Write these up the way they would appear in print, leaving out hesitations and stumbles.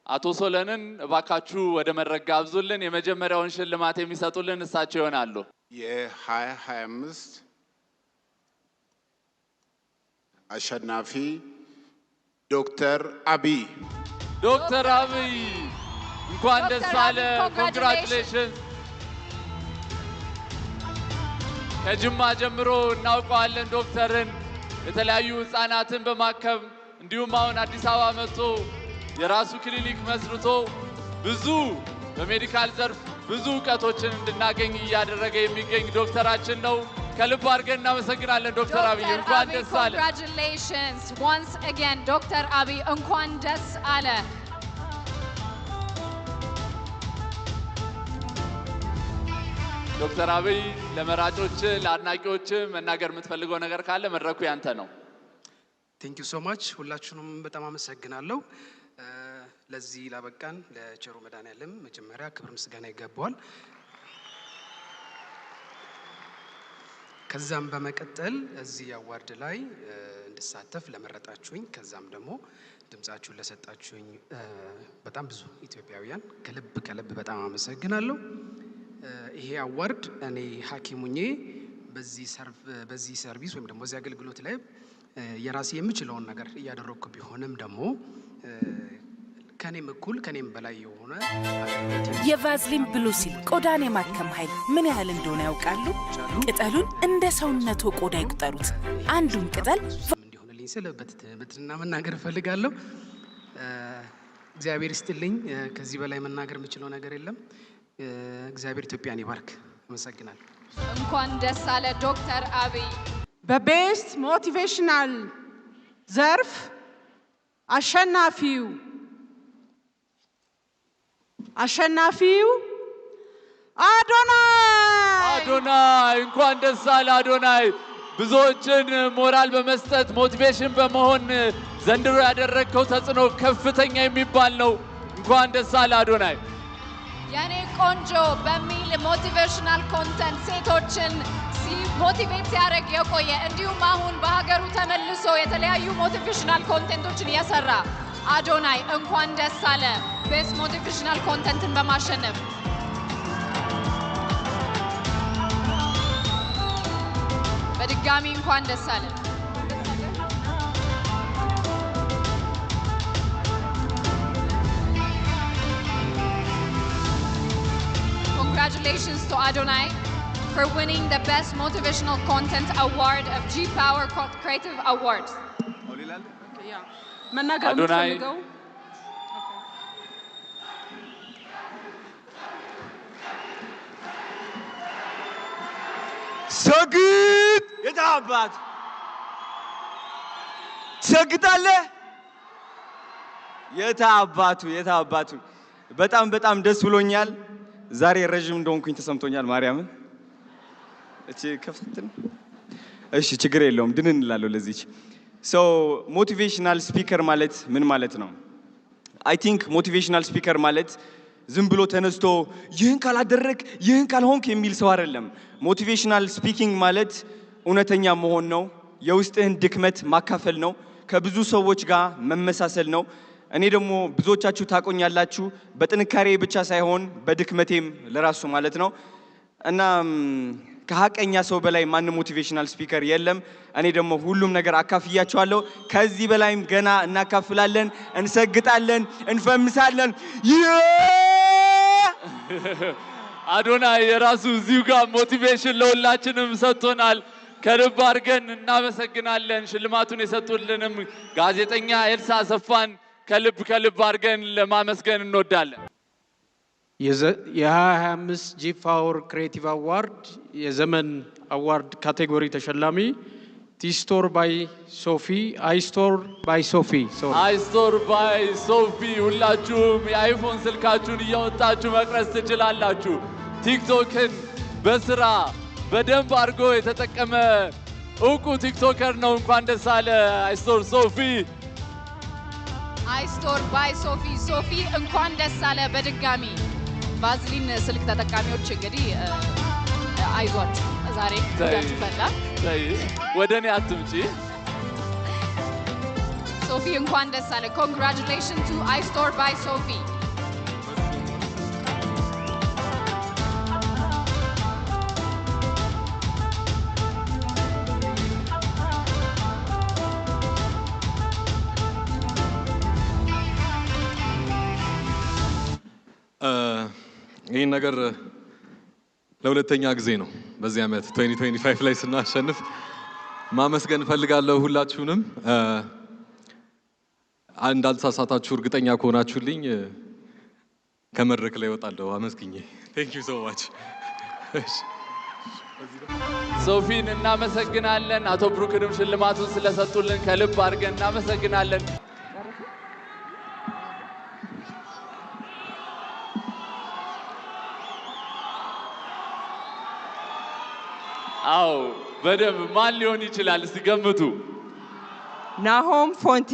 አቶ ሶለንን እባካችሁ ወደ መድረክ ጋብዙልን። የመጀመሪያውን ሽልማት የሚሰጡልን እሳቸው ይሆናሉ። የ2025 አሸናፊ ዶክተር አብይ። ዶክተር አብይ፣ እንኳን ደስ አለ። Congratulations. Congratulations። ከጅማ ጀምሮ እናውቀዋለን ዶክተርን፣ የተለያዩ ህፃናትን በማከም፣ እንዲሁም አሁን አዲስ አበባ መጥቶ የራሱ ክሊኒክ መስርቶ ብዙ በ medical ዘርፍ ብዙ እውቀቶችን እንድናገኝ እያደረገ የሚገኝ ዶክተራችን ነው። ከልብ አድርገን እናመሰግናለን ዶክተር አብይ፣ እንኳን ደስ አለ። Congratulations once again ዶክተር አብይ፣ እንኳን ደስ አለ። ዶክተር አብይ፣ ለመራጮች፣ ለአድናቂዎች መናገር የምትፈልገው ነገር ካለ መድረኩ ያንተ ነው። Thank you so much፣ ሁላችሁንም በጣም አመሰግናለሁ። ለዚህ ላበቃን ለቸሩ መድኃኔዓለም መጀመሪያ ክብር ምስጋና ይገባዋል። ከዛም በመቀጠል እዚህ award ላይ እንድሳተፍ ለመረጣችሁኝ፣ ከዛም ደግሞ ድምጻችሁን ለሰጣችሁኝ በጣም ብዙ ኢትዮጵያውያን ከልብ ከልብ በጣም አመሰግናለሁ። ይሄ award እኔ ሐኪም ሁኜ በዚህ service ወይም ደግሞ በዚህ አገልግሎት ላይ የራሴ የምችለውን ነገር እያደረግኩ ቢሆንም ደግሞ ከኔም እኩል ከኔም በላይ የሆነ አገልግሎት የቫዝሊን ብሉ ሲል ቆዳን የማከም ኃይል ምን ያህል እንደሆነ ያውቃሉ? ቅጠሉን እንደ ሰውነቶ ቆዳ ይቁጠሩት። አንዱን ቅጠል እንዲሆንልኝ ስል በትህትና መናገር እፈልጋለሁ። እግዚአብሔር ይስጥልኝ። ከዚህ በላይ መናገር የምችለው ነገር የለም። እግዚአብሔር ኢትዮጵያን ይባርክ። አመሰግናለሁ። እንኳን ደስ አለ ዶክተር አብይ። በ best motivational ዘርፍ አሸናፊው አዶናይ። አዶናይ፣ እንኳን ደስ አለ አዶናይ። ብዙዎችን ሞራል በመስጠት፣ motivation በመሆን ዘንድሮ ያደረግከው ተጽዕኖ ከፍተኛ የሚባል ነው። እንኳን ደስ አለ አዶናይ። የኔ ቆንጆ በሚል motivational content ሴቶችን motivate ሲያደርግ የቆየ፣ እንዲሁም አሁን በሀገሩ ተመልሶ የተለያዩ motivational content ኦችን የሰራ አዶናይ፣ እንኳን ደስ አለ best motivational content ን በማሸነፍ። በድጋሚ እንኳን ደስ አለ። Congratulations to Adonai for winning the Best Motivational Content Award of G Power Creative Awards. መናገር አዶናይ። የምትፈልገው? ሰግጥ፣ የታባት ትሰግጣለህ? የታባቱ፣ የታባቱ። በጣም በጣም ደስ ብሎኛል። ዛሬ ረዥም እንደሆንኩኝ ተሰምቶኛል። ማርያምን እቺ ከፍትን፣ እሺ ችግር የለውም፣ ድንን እንላለሁ ለዚች። So motivational speaker ማለት ምን ማለት ነው? I think motivational speaker ማለት ዝም ብሎ ተነስቶ ይህን ካላደረግ፣ ይህን ካልሆንክ የሚል ሰው አይደለም። Motivational speaking ማለት እውነተኛ መሆን ነው። የውስጥህን ድክመት ማካፈል ነው። ከብዙ ሰዎች ጋር መመሳሰል ነው። እኔ ደግሞ ብዙዎቻችሁ ታቆኛላችሁ በጥንካሬ ብቻ ሳይሆን በድክመቴም ለራሱ ማለት ነው። እና ከሀቀኛ ሰው በላይ ማንም motivational speaker የለም። እኔ ደግሞ ሁሉም ነገር አካፍያቸዋለሁ። ከዚህ በላይም ገና እናካፍላለን፣ እንሰግጣለን፣ እንፈምሳለን። አዶናይ የራሱ እዚሁ ጋር motivation ለሁላችንም ሰጥቶናል። ከልብ አድርገን እናመሰግናለን። ሽልማቱን የሰጡልንም ጋዜጠኛ ኤልሳ አሰፋን ከልብ ከልብ አድርገን ለማመስገን እንወዳለን። የ2025 G Power Creative Award የዘመን award category ተሸላሚ ቲስቶር by ሶፊ፣ iStore by ሶፊ። iStore by ሶፊ፣ ሁላችሁም የ iPhone ስልካችሁን እያወጣችሁ መቅረጽ ትችላላችሁ። ቲክቶክን በስራ በደንብ አድርጎ የተጠቀመ እውቁ TikToker ነው። እንኳን ደስ አለ iStore ሶፊ። iStore by ሶፊ፣ ሶፊ እንኳን ደስ አለ በድጋሚ። ቫዝሊን ስልክ ተጠቃሚዎች እንግዲህ አይዟችሁ፣ ዛሬ ጉዳችሁ ፈላ። ተይ፣ ወደ እኔ አትምጪ። ሶፊ እንኳን ደስ አለህ። Congratulation to iStore by Sophie። ይህን ነገር ለሁለተኛ ጊዜ ነው በዚህ ዓመት 2025 ላይ ስናሸንፍ፣ ማመስገን እፈልጋለሁ ሁላችሁንም። እንዳልተሳሳታችሁ እርግጠኛ ከሆናችሁልኝ ከመድረክ ላይ እወጣለሁ አመስግኜ። Thank you so much። ሶፊን እናመሰግናለን። አቶ ብሩክንም ሽልማቱን ስለሰጡልን ከልብ አድርገን እናመሰግናለን። አዎ፣ በደንብ ማን ሊሆን ይችላል? እስቲ ገምቱ። ናሆም ፎንቲ።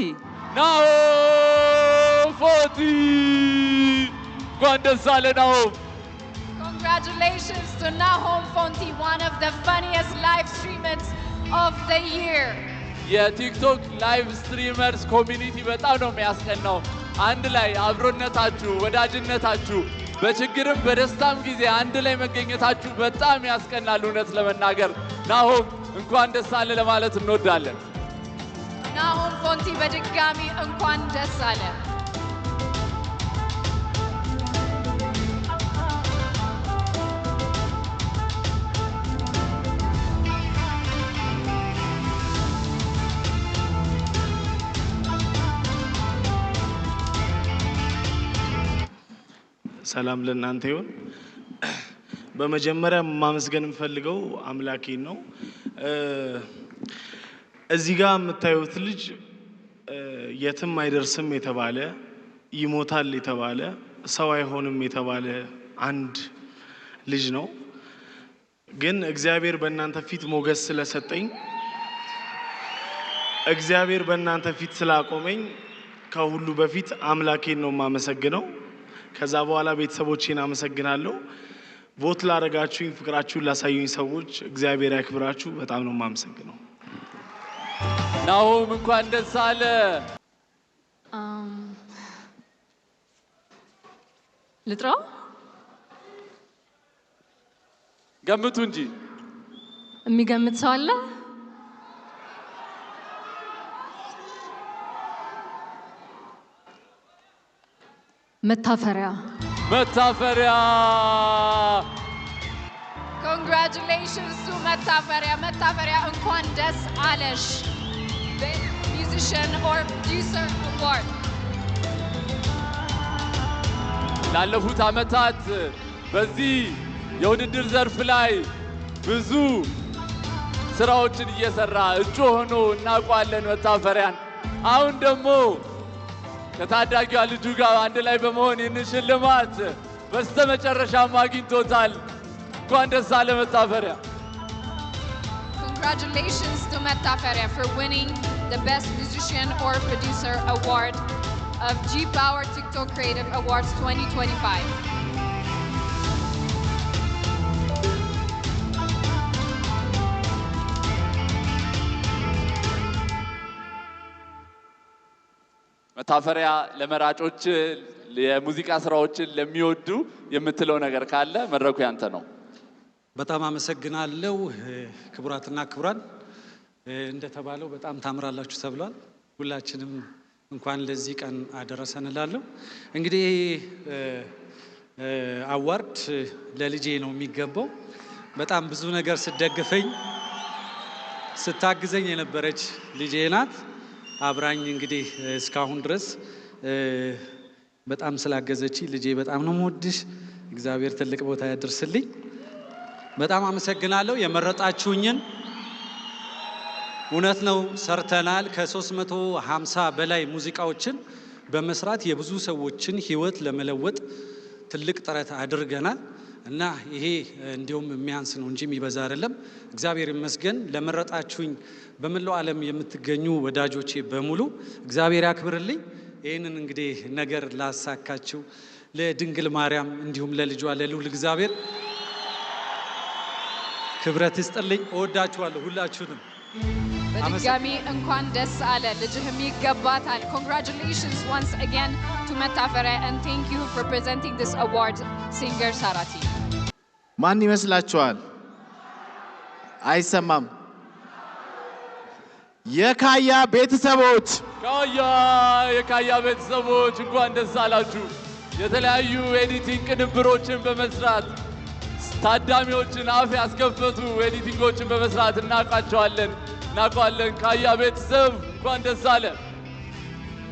ናሆም ፎንቲ፣ እንኳን ደስ አለህ ናሆም። Congratulations to Nahom Fonti, one of the funniest live streamers of the year. የቲክቶክ live streamers community በጣም ነው የሚያስቀናው። አንድ ላይ አብሮነታችሁ፣ ወዳጅነታችሁ፣ በችግርም በደስታም ጊዜ አንድ ላይ መገኘታችሁ በጣም ያስቀናል። እውነት ለመናገር ናሆም እንኳን ደስ አለህ ለማለት እንወዳለን። ናሆም ፎንቲ፣ በድጋሚ እንኳን ደስ አለህ። ሰላም ለእናንተ ይሁን። በመጀመሪያ ማመስገን የምፈልገው አምላኬን ነው። እዚህ ጋር የምታዩት ልጅ የትም አይደርስም የተባለ፣ ይሞታል የተባለ፣ ሰው አይሆንም የተባለ አንድ ልጅ ነው። ግን እግዚአብሔር በእናንተ ፊት ሞገስ ስለሰጠኝ፣ እግዚአብሔር በእናንተ ፊት ስላቆመኝ ከሁሉ በፊት አምላኬን ነው የማመሰግነው። ከዛ በኋላ ቤተሰቦቼን አመሰግናለሁ። Vote ላረጋችሁኝ፣ ፍቅራችሁን ላሳዩኝ ሰዎች እግዚአብሔር ያክብራችሁ። በጣም ነው የማመሰግነው። ናሆም እንኳን ደስ አለህ። ልጥራው? ገምቱ እንጂ። የሚገምት ሰው አለ? መታፈሪያ። መታፈሪያ። Congratulations to መታፈሪያ። መታፈሪያ፣ እንኳን ደስ አለሽ። Musician or Producer Award። ላለፉት ዓመታት በዚህ የውድድር ዘርፍ ላይ ብዙ ስራዎችን እየሰራ እጩ ሆኖ እናውቀዋለን መታፈሪያን። አሁን ደግሞ ከታዳጊዋ ልጁ ጋር አንድ ላይ በመሆን ይህንን ሽልማት በስተመጨረሻም አግኝቶታል። እንኳን ደስ አለህ መታፈሪያ። Congratulations to Metaferia for winning the Best Musician or Producer Award of G Power TikTok Creative Awards 2025. መታፈሪያ፣ ለመራጮች፣ የሙዚቃ ስራዎችን ለሚወዱ የምትለው ነገር ካለ መድረኩ ያንተ ነው። በጣም አመሰግናለሁ። ክቡራትና ክቡራን፣ እንደተባለው በጣም ታምራላችሁ ተብሏል። ሁላችንም እንኳን ለዚህ ቀን አደረሰን እላለሁ። እንግዲህ award ለልጄ ነው የሚገባው። በጣም ብዙ ነገር ስትደግፈኝ፣ ስታግዘኝ የነበረች ልጄ ናት። አብራኝ እንግዲህ እስካሁን ድረስ በጣም ስላገዘች ልጄ በጣም ነው የምወድሽ። እግዚአብሔር ትልቅ ቦታ ያድርስልኝ። በጣም አመሰግናለሁ የመረጣችሁኝን። እውነት ነው፣ ሰርተናል። ከ350 በላይ ሙዚቃዎችን በመስራት የብዙ ሰዎችን ሕይወት ለመለወጥ ትልቅ ጥረት አድርገናል እና ይሄ እንዲሁም የሚያንስ ነው እንጂ የሚበዛ አይደለም። እግዚአብሔር ይመስገን። ለመረጣችሁኝ በመላው ዓለም የምትገኙ ወዳጆቼ በሙሉ እግዚአብሔር ያክብርልኝ። ይህንን እንግዲህ ነገር ላሳካችው ለድንግል ማርያም እንዲሁም ለልጇ ለልዑል እግዚአብሔር ክብረት ይስጥልኝ። እወዳችኋለሁ ሁላችሁንም። በድጋሚ እንኳን ደስ አለህ፣ ልጅህም ይገባታል። Congratulations once again to መታፈሪያ and thank you for presenting this award, singer ሳራቲ። ማን ይመስላችኋል? አይሰማም። የካያ ቤተሰቦች። ካያ፣ የካያ ቤተሰቦች እንኳን ደስ አላችሁ። የተለያዩ editing ቅንብሮችን በመስራት፣ ታዳሚዎችን አፍ ያስከፈቱ editing ኦችን በመስራት እናውቃቸዋለን፣ እናውቀዋለን። ካያ ቤተሰብ እንኳን ደስ አለ።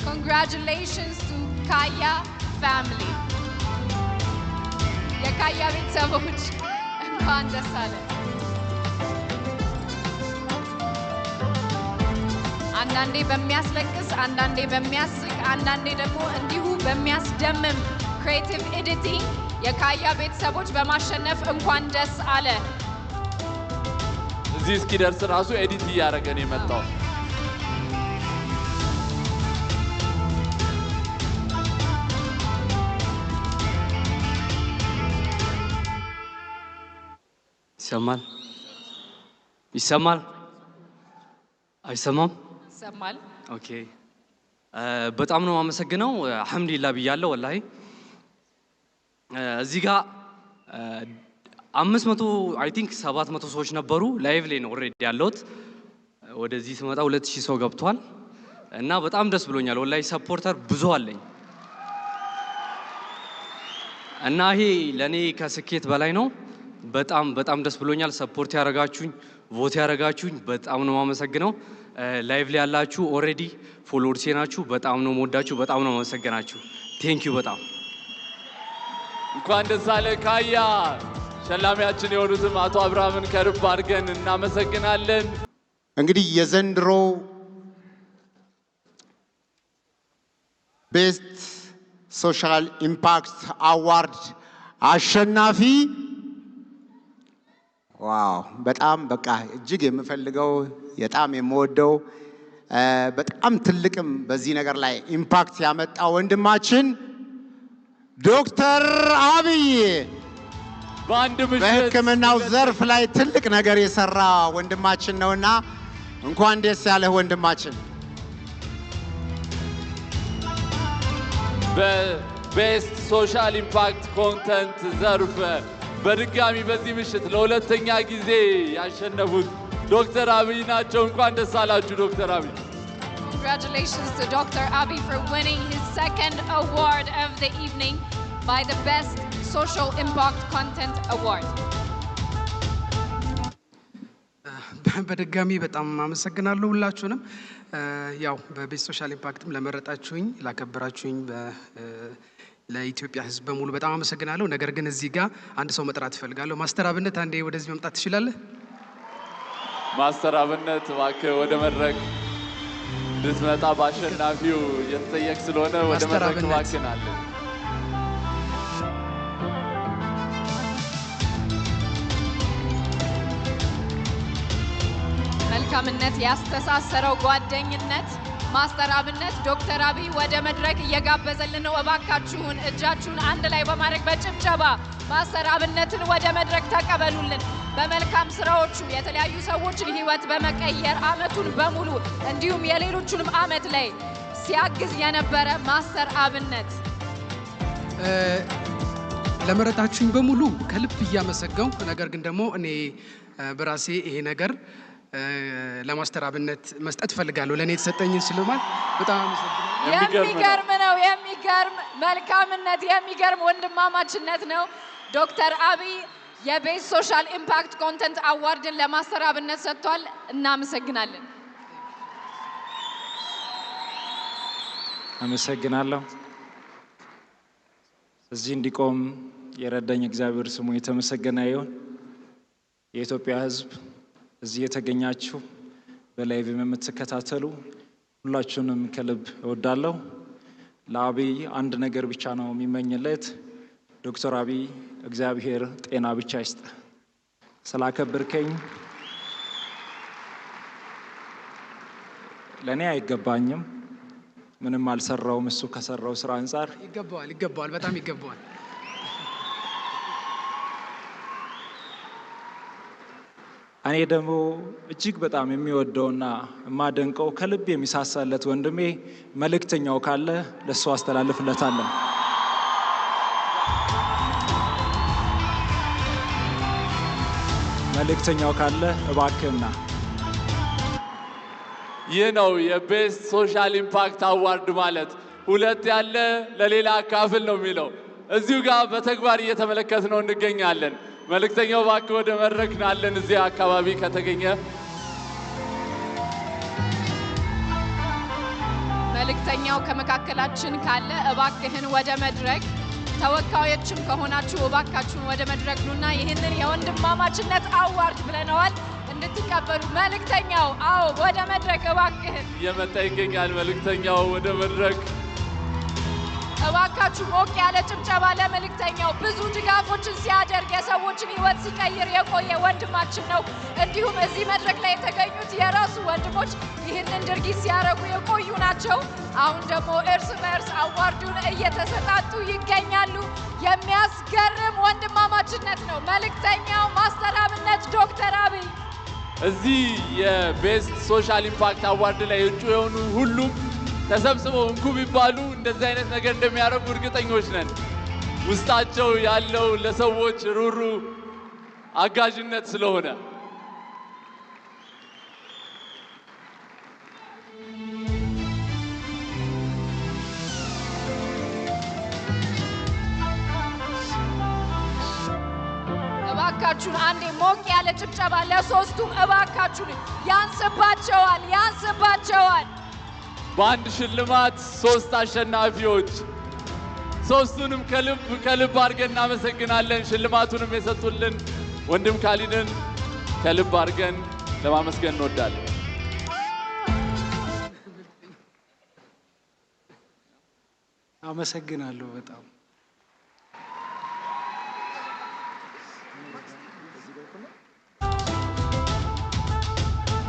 Congratulations to ካያ family። የካያ ቤተሰቦች እንኳን ደስ አለ። አንዳንዴ በሚያስለቅስ፣ አንዳንዴ በሚያስቅ፣ አንዳንዴ ደግሞ እንዲሁ በሚያስደምም creative editing የካያ ቤተሰቦች በማሸነፍ እንኳን ደስ አለ። እዚህ እስኪደርስ ራሱ edit እያደረገ ነው የመጣው። ይሰማል? ይሰማል? አይሰማም? ይሰማል። Okay፣ በጣም ነው የማመሰግነው። አልሐምዱሊላህ ብያለሁ። ወላሂ እዚህ ጋር 500፣ I think 700 ሰዎች ነበሩ። Live ላይ ነው already ያለሁት። ወደዚህ ስመጣ 2000 ሰው ገብቷል እና በጣም ደስ ብሎኛል። ወላሂ supporter ብዙ አለኝ እና ይሄ ለእኔ ከስኬት በላይ ነው። በጣም በጣም ደስ ብሎኛል። Support ያደረጋችሁኝ፣ vote ያደረጋችሁኝ በጣም ነው የማመሰግነው። Live ላይ ያላችሁ already followers ኤ ናችሁ። በጣም ነው የምወዳችሁ። በጣም ነው የማመሰግናችሁ። Thank you በጣም። እንኳን ደስ አለ ካያ። ሸላሚያችን የሆኑትም አቶ አብርሃምን ከልብ አድርገን እናመሰግናለን። እንግዲህ የዘንድሮ Best Social Impact Award አሸናፊ፣ wow፣ በጣም በቃ እጅግ የምፈልገው፣ በጣም የምወደው፣ በጣም ትልቅም በዚህ ነገር ላይ impact ያመጣ ወንድማችን ዶክተር አብይ፣ በአንድ ምሽት በሕክምናው ዘርፍ ላይ ትልቅ ነገር የሰራ ወንድማችን ነውና እንኳን ደስ ያለህ ወንድማችን። በ Best Social Impact Content ዘርፍ በድጋሚ በዚህ ምሽት ለሁለተኛ ጊዜ ያሸነፉት ዶክተር አብይ ናቸው። እንኳን ደስ አላችሁ ዶክተር አብይ። Congratulations to Dr. Abiy for winning his second award of the evening by the Best Social Impact Content Award. በድጋሚ በጣም አመሰግናለሁ ሁላችሁንም። ያው በ Best Social Impact ም ለመረጣችሁኝ፣ ላከበራችሁኝ ለኢትዮጵያ ሕዝብ በሙሉ በጣም አመሰግናለሁ። ነገር ግን እዚህ ጋር አንድ ሰው መጥራት እፈልጋለሁ። ማስተር አብነት፣ አንዴ ወደዚህ መምጣት ትችላለህ? ማስተር አብነት፣ እባክህ ወደ መድረክ እንድትመጣ በአሸናፊው እየተጠየቅ ስለሆነ ወደ ማስተር መድረክ አብነት። እባክህን አለን። መልካምነት ያስተሳሰረው ጓደኝነት ማስተር አብነት ዶክተር አብይ ወደ መድረክ እየጋበዘልን ነው። እባካችሁን እጃችሁን አንድ ላይ በማድረግ በጭብጨባ ማስተር አብነትን ወደ መድረክ ተቀበሉልን። በመልካም ስራዎቹ የተለያዩ ሰዎችን ህይወት በመቀየር አመቱን በሙሉ እንዲሁም የሌሎቹንም አመት ላይ ሲያግዝ የነበረ ማስተር አብነት። ለመረጣችሁኝ በሙሉ ከልብ እያመሰገንኩ፣ ነገር ግን ደግሞ እኔ በራሴ ይሄ ነገር ለማስተር አብነት መስጠት እፈልጋለሁ። ለእኔ የተሰጠኝን ሽልማት በጣም አመሰግናለሁ። የሚገርም ነው። የሚገርም መልካምነት፣ የሚገርም ወንድማማችነት ነው። ዶክተር አብይ የ Best Social Impact Content Award ን ለማስተር አብነት ሰጥቷል። እናመሰግናለን። አመሰግናለሁ። እዚህ እንዲቆም የረዳኝ እግዚአብሔር ስሙ የተመሰገነ ይሁን። የኢትዮጵያ ሕዝብ፣ እዚህ የተገኛችሁ፣ በ live የምትከታተሉ ሁላችሁንም ከልብ እወዳለሁ። ለአብይ አንድ ነገር ብቻ ነው የምመኝለት። ዶክተር አብይ፣ እግዚአብሔር ጤና ብቻ ይስጥ። ስላከበርከኝ፣ ለእኔ አይገባኝም። ምንም አልሰራውም እሱ ከሰራው ስራ አንጻር። ይገባዋል፣ ይገባዋል፣ በጣም ይገባዋል። እኔ ደግሞ እጅግ በጣም የሚወደውና የማደንቀው ከልብ የሚሳሳለት ወንድሜ መልእክተኛው ካለ ለሱ አስተላልፍለታለሁ። መልእክተኛው ካለ እባክህና። ይህ ነው የ Best Social Impact Award ማለት። ሁለት ያለ ለሌላ አካፍል ነው የሚለው። እዚሁ ጋር በተግባር እየተመለከትነው እንገኛለን። መልእክተኛው እባክህ ወደ መድረክ ናለን እዚህ አካባቢ ከተገኘ። መልእክተኛው ከመካከላችን ካለ እባክህን ወደ መድረክ፣ ተወካዮችም ከሆናችሁ እባካችሁን ወደ መድረክ ኑና ይህንን የወንድማማችነት award ብለነዋል እንድትቀበሉ። መልእክተኛው አዎ፣ ወደ መድረክ እባክህን። እየመጣ ይገኛል። መልእክተኛው ወደ መድረክ። እባካችሁ ሞቅ ያለ ጭብጨባ ለመልእክተኛው። ብዙ ድጋፎችን ሲያደርግ፣ የሰዎችን ሕይወት ሲቀይር የቆየ ወንድማችን ነው። እንዲሁም እዚህ መድረክ ላይ የተገኙት የራሱ ወንድሞች ይህንን ድርጊት ሲያደርጉ የቆዩ ናቸው። አሁን ደግሞ እርስ በእርስ award ኡን እየተሰጣጡ ይገኛሉ። የሚያስገርም ወንድማማችነት ነው። መልእክተኛው፣ ማስተር አብነት፣ ዶክተር አብይ። እዚህ የ Best Social Impact Award ላይ እጩ የሆኑ ሁሉም ተሰብስበው እንኩ ቢባሉ እንደዚህ አይነት ነገር እንደሚያደርጉ እርግጠኞች ነን። ውስጣቸው ያለው ለሰዎች ሩሩ አጋዥነት ስለሆነ። እባካችሁን አንዴ ሞቅ ያለ ጭብጨባ ለሶስቱም እባካችሁን። ያንስባቸዋል፣ ያንስባቸዋል። በአንድ ሽልማት ሶስት አሸናፊዎች፣ ሶስቱንም ከልብ ከልብ አድርገን እናመሰግናለን። ሽልማቱንም የሰጡልን ወንድም ካሊድን ከልብ አድርገን ለማመስገን እንወዳለን። አመሰግናለሁ በጣም።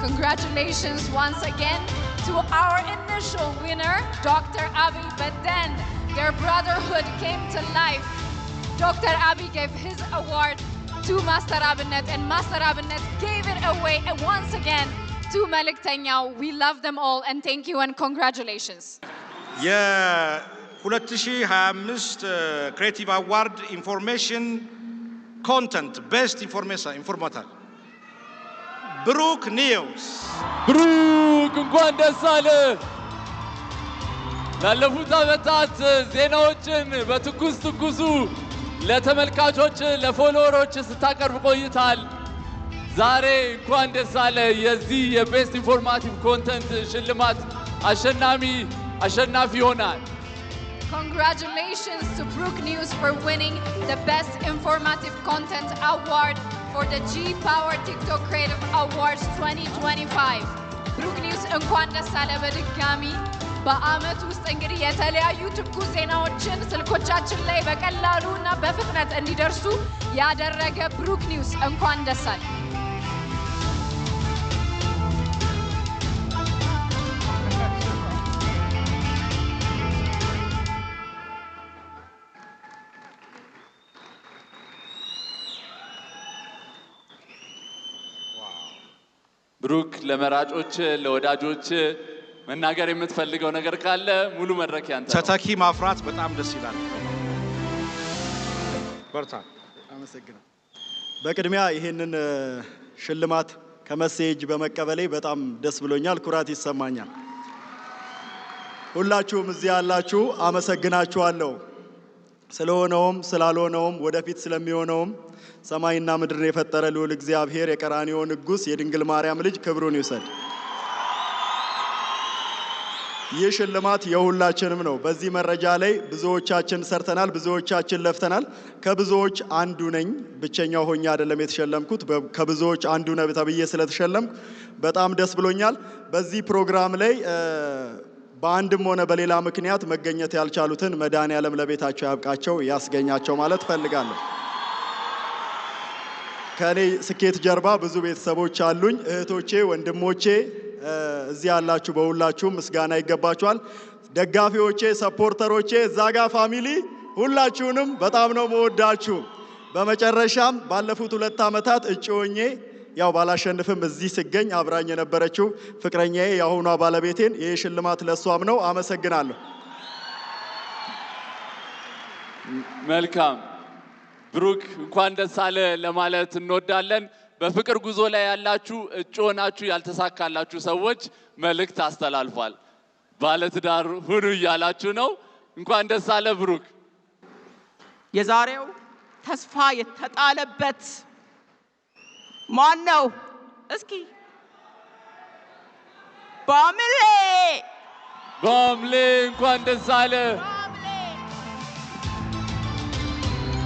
Congratulations once again to our initial winner, Dr. Abiy. But then their brotherhood came to life. Dr. Abiy gave his award to Master Abinet, and Master Abinet gave it away once again to Meliktengyaw. We love them all, and thank you and congratulations. የ2025 Creative Award Information Content Best Informative ብሩክ News። ብሩክ፣ እንኳን ደስ አለህ። ላለፉት ዓመታት ዜናዎችን በትኩስ ትኩሱ ለተመልካቾች፣ ለ follower ኦች ስታቀርብ ቆይተሃል። ዛሬ እንኳን ደስ አለህ። የዚህ የ Best Informative Content ሽልማት አሸናፊ ይሆናል። Congratulations to Brook News for winning the Best Informative Content Award for the G Power TikTok Creative Awards 2025. ብሩክ News፣ እንኳን ደስ አለህ በድጋሚ። በአመት ውስጥ እንግዲህ የተለያዩ ትኩስ ዜናዎችን ስልኮቻችን ላይ በቀላሉ እና በፍጥነት እንዲደርሱ ያደረገ ብሩክ News፣ እንኳን ደስ አለህ። ብሩክ፣ ለመራጮች፣ ለወዳጆች መናገር የምትፈልገው ነገር ካለ ሙሉ መድረክ ያንተ ነው። ተተኪ ማፍራት በጣም ደስ ይላል። በርታ። አመሰግናለሁ። በቅድሚያ ይህንን ሽልማት ከመሴ እጅ በመቀበሌ በጣም ደስ ብሎኛል፣ ኩራት ይሰማኛል። ሁላችሁም እዚህ ያላችሁ አመሰግናችኋለሁ። ስለሆነውም ስላልሆነውም ወደፊት ስለሚሆነውም ሰማይና ምድርን የፈጠረ ልዑል እግዚአብሔር፣ የቀራንዮ ንጉሥ፣ የድንግል ማርያም ልጅ ክብሩን ይውሰድ። ይህ ሽልማት የሁላችንም ነው። በዚህ መረጃ ላይ ብዙዎቻችን ሰርተናል፣ ብዙዎቻችን ለፍተናል። ከብዙዎች አንዱ ነኝ። ብቸኛው ሆኜ አይደለም የተሸለምኩት። ከብዙዎች አንዱ ነህ ተብዬ ስለተሸለምኩ በጣም ደስ ብሎኛል። በዚህ ፕሮግራም ላይ በአንድም ሆነ በሌላ ምክንያት መገኘት ያልቻሉትን መድኃኔዓለም ለቤታቸው ያብቃቸው፣ ያስገኛቸው ማለት እፈልጋለሁ። ከእኔ ስኬት ጀርባ ብዙ ቤተሰቦች አሉኝ። እህቶቼ፣ ወንድሞቼ፣ እዚህ ያላችሁ በሁላችሁም ምስጋና ይገባችኋል። ደጋፊዎቼ፣ supporter ኦቼ፣ እዛ ጋ family፣ ሁላችሁንም በጣም ነው መወዳችሁ። በመጨረሻም ባለፉት 2 ዓመታት እጩ ሆኜ ያው ባላሸንፍም እዚህ ስገኝ አብራኝ የነበረችው ፍቅረኛዬ የአሁኗ ባለቤቴን፣ ይህ ሽልማት ለእሷም ነው። አመሰግናለሁ። መልካም ብሩክ፣ እንኳን ደስ አለ ለማለት እንወዳለን። በፍቅር ጉዞ ላይ ያላችሁ፣ እጩ ሆናችሁ ያልተሳካላችሁ ሰዎች መልእክት አስተላልፏል። ባለትዳር ሁኑ እያላችሁ ነው። እንኳን ደስ አለ ብሩክ። የዛሬው ተስፋ የተጣለበት ማን ነው? እስኪ ባምሌ። ባምሌ፣ እንኳን ደስ አለ።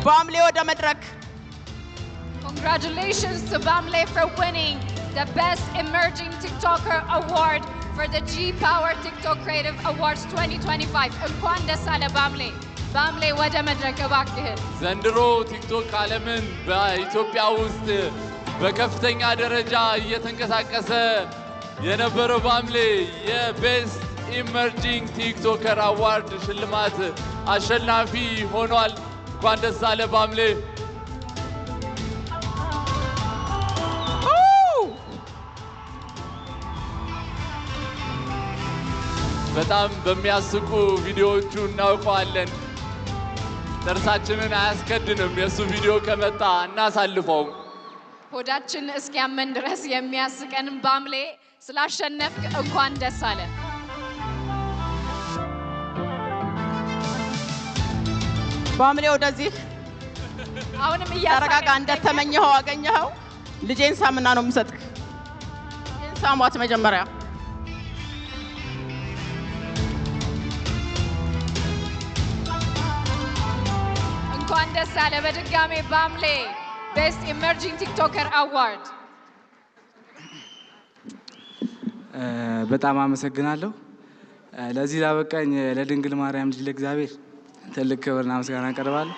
ባምሌ ወደ መድረክ። Congratulations to Bamle for winning the Best Emerging TikToker Award for the G Power TikTok Creative Awards 2025። እንኳን ደስ አለ ባምሌ። ባምሌ ወደ መድረክ እባክህን። ዘንድሮ ቲክቶክ ዓለምን በኢትዮጵያ ውስጥ በከፍተኛ ደረጃ እየተንቀሳቀሰ የነበረው ባምሌ የ Best Emerging TikToker Award ሽልማት አሸናፊ ሆኗል። እንኳን ደስ አለ ባምሌ። በጣም በሚያስቁ ቪዲዮዎቹ እናውቀዋለን። ጥርሳችንን አያስከድንም። የእሱ ቪዲዮ ከመጣ እናሳልፈውም። ሆዳችን እስኪያመን ድረስ የሚያስቀን ባምሌ፣ ስላሸነፍክ እንኳን ደስ አለ። ባምሌ ወደዚህ። አሁንም ተረጋጋ። እንደተመኘኸው አገኘኸው። ልጄን ሳምና ነው የምሰጥህ። ልጄን ሳሟት መጀመሪያ። እንኳን ደስ አለ በድጋሜ ባምሌ፣ Best Emerging TikToker Award። በጣም አመሰግናለሁ። ለዚህ ላበቃኝ ለድንግል ማርያም ልጅ ለእግዚአብሔር ትልቅ ክብርና ምስጋና አቀርባለሁ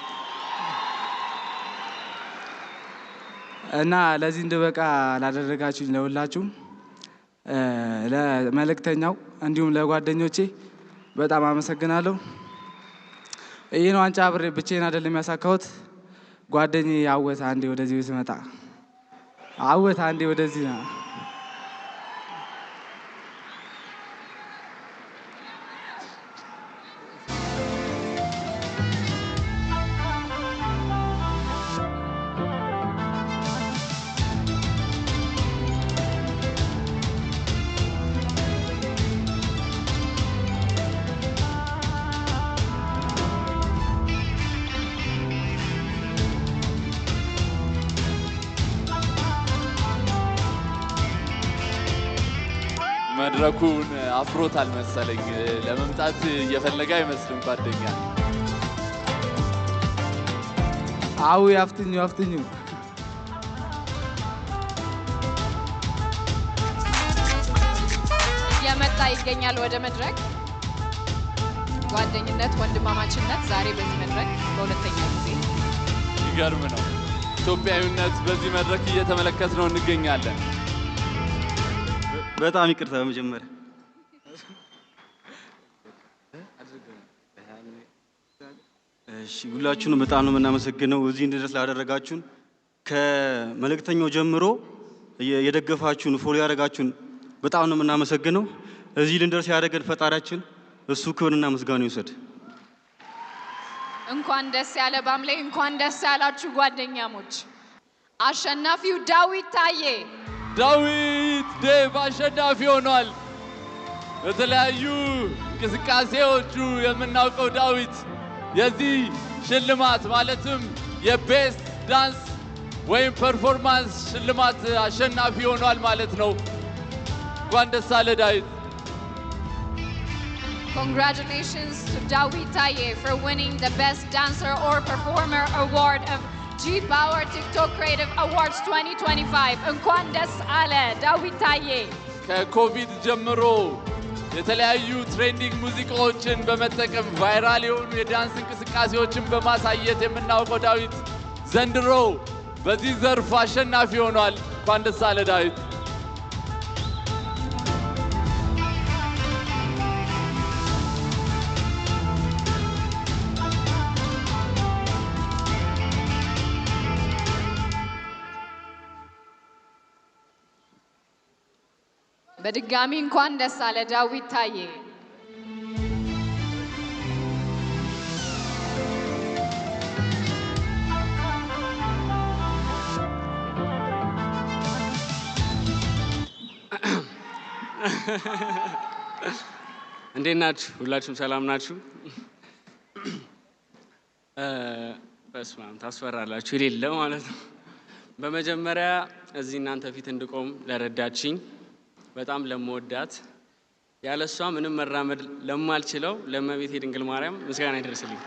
እና ለዚህ እንድበቃ ላደረጋችሁኝ ለሁላችሁም፣ ለመልእክተኛው እንዲሁም ለጓደኞቼ በጣም አመሰግናለሁ። ይህን ዋንጫ አብሬ ብቻዬን አይደለም ያሳካሁት። ጓደኛዬ አወት አንዴ ወደዚህ ስመጣ፣ አወት አንዴ ወደዚህ ና። መድረኩን አፍሮታል መሰለኝ። ለመምጣት እየፈለገ አይመስልም ጓደኛ። አዊ አፍትኙ አፍትኙ። እየመጣ ይገኛል ወደ መድረክ። ጓደኝነት፣ ወንድማማችነት ዛሬ በዚህ መድረክ በሁለተኛ ጊዜ። ይገርም ነው። ኢትዮጵያዊነት በዚህ መድረክ እየተመለከት ነው እንገኛለን። በጣም ይቅርታ በመጀመሪያ። እሺ፣ ሁላችሁንም በጣም ነው የምናመሰግነው እዚህ እንድንደርስ ላደረጋችሁን፣ ከመልእክተኛው ጀምሮ የደገፋችሁን፣ follow ያደረጋችሁን በጣም ነው የምናመሰግነው። እዚህ ልንደርስ ያደረገን ፈጣሪያችን እሱ ክብርና ምስጋና ይውሰድ። እንኳን ደስ ያለ ባምሌ፣ እንኳን ደስ ያላችሁ ጓደኛሞች። አሸናፊው ዳዊት ታዬ። ዳዊት ዴቭ አሸናፊ ሆኗል። በተለያዩ እንቅስቃሴዎቹ የምናውቀው ዳዊት የዚህ ሽልማት ማለትም የ best dance ወይም performance ሽልማት አሸናፊ ሆኗል ማለት ነው። እንኳን ደስ አለ ዳዊት። Congratulations to Dawit Taye for winning the Best Dancer or Performer Award of G Power TikTok Creative Awards 2025። እንኳን ደስ አለ ዳዊት ታዬ። ከኮቪድ ጀምሮ የተለያዩ trending ሙዚቃዎችን በመጠቀም viral የሆኑ የዳንስ እንቅስቃሴዎችን በማሳየት የምናውቀው ዳዊት ዘንድሮ በዚህ ዘርፍ አሸናፊ ሆኗል። እንኳን ደስ አለ ዳዊት። በድጋሚ እንኳን ደስ አለ ዳዊት ታዬ። እንዴት ናችሁ? ሁላችሁም ሰላም ናችሁ? በስመ አብ ታስፈራላችሁ የሌለ ማለት ነው። በመጀመሪያ እዚህ እናንተ ፊት እንድቆም ለረዳችኝ፣ በጣም ለምወዳት፣ ያለሷ ምንም መራመድ ለማልችለው ለእመቤቴ ድንግል ማርያም ምስጋና ይደርስልኝ።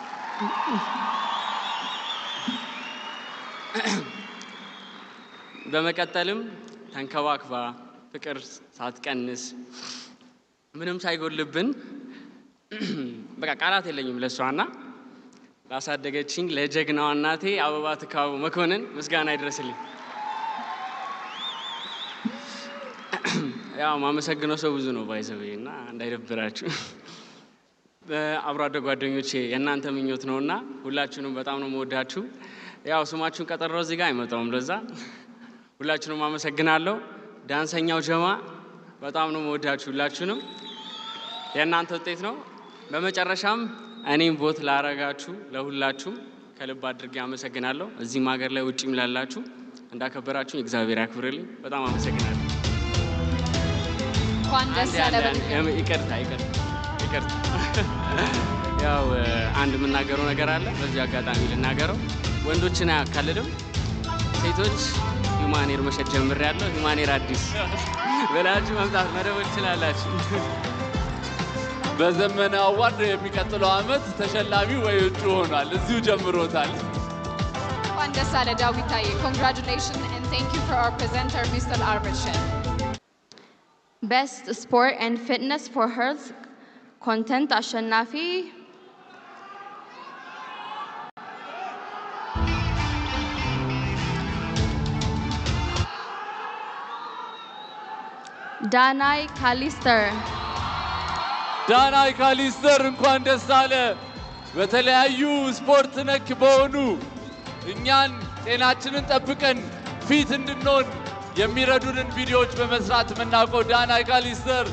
በመቀጠልም ተንከባክባ፣ ፍቅር ሳትቀንስ፣ ምንም ሳይጎልብን፣ በቃ ቃላት የለኝም ለእሷና ላሳደገችኝ ለጀግናዋ እናቴ አበባ ትካቡ መኮንን ምስጋና ይድረስልኝ። ያው ማመሰግነው ሰው ብዙ ነው by the way እና እንዳይደብራችሁ። አብሮ አደግ ጓደኞቼ፣ የእናንተ ምኞት ነውና ሁላችሁንም በጣም ነው መወዳችሁ። ያው ስማችሁን ቀጠረው እዚህ ጋር አይመጣውም። ለዛ ሁላችሁንም አመሰግናለሁ። ዳንሰኛው ጀማ በጣም ነው መወዳችሁ ሁላችሁንም። የእናንተ ውጤት ነው። በመጨረሻም እኔም vote ላረጋችሁ ለሁላችሁም ከልብ አድርጌ አመሰግናለሁ። እዚህም ሀገር ላይ ውጭም ላላችሁ እንዳከበራችሁ እግዚአብሔር ያክብርልኝ። በጣም አመሰግናለሁ። እንኳን ደስ ያለ በድጋሚ። ይቅርታ፣ ይቅርታ፣ ይቅርታ። ያው አንድ የምናገረው ነገር አለ። በዚህ አጋጣሚ ልናገረው። ወንዶችን አያካልልም። ሴቶች human hair መሸጥ ጀምሬያለሁ። Human hair አዲስ ብላችሁ መምጣት መደወል ትችላላችሁ። በዘመነ award የሚቀጥለው ዓመት ተሸላሚ ወይ እጩ ሆኗል። እዚሁ ጀምሮታል። እንኳን ደስ አለ ዳዊት ታዬ። Congratulations and thank you for our presenter, Mr. Arbitron. Best Sport and Fitness for Health Content አሸናፊ ዳናይ ካሊስተር። ዳናይ ካሊስተር፣ እንኳን ደስ አለ። በተለያዩ ስፖርት ነክ በሆኑ እኛን ጤናችንን ጠብቀን fit እንድንሆን የሚረዱንን ቪዲዮዎች በመስራት የምናውቀው ዳናይ ካሊስተር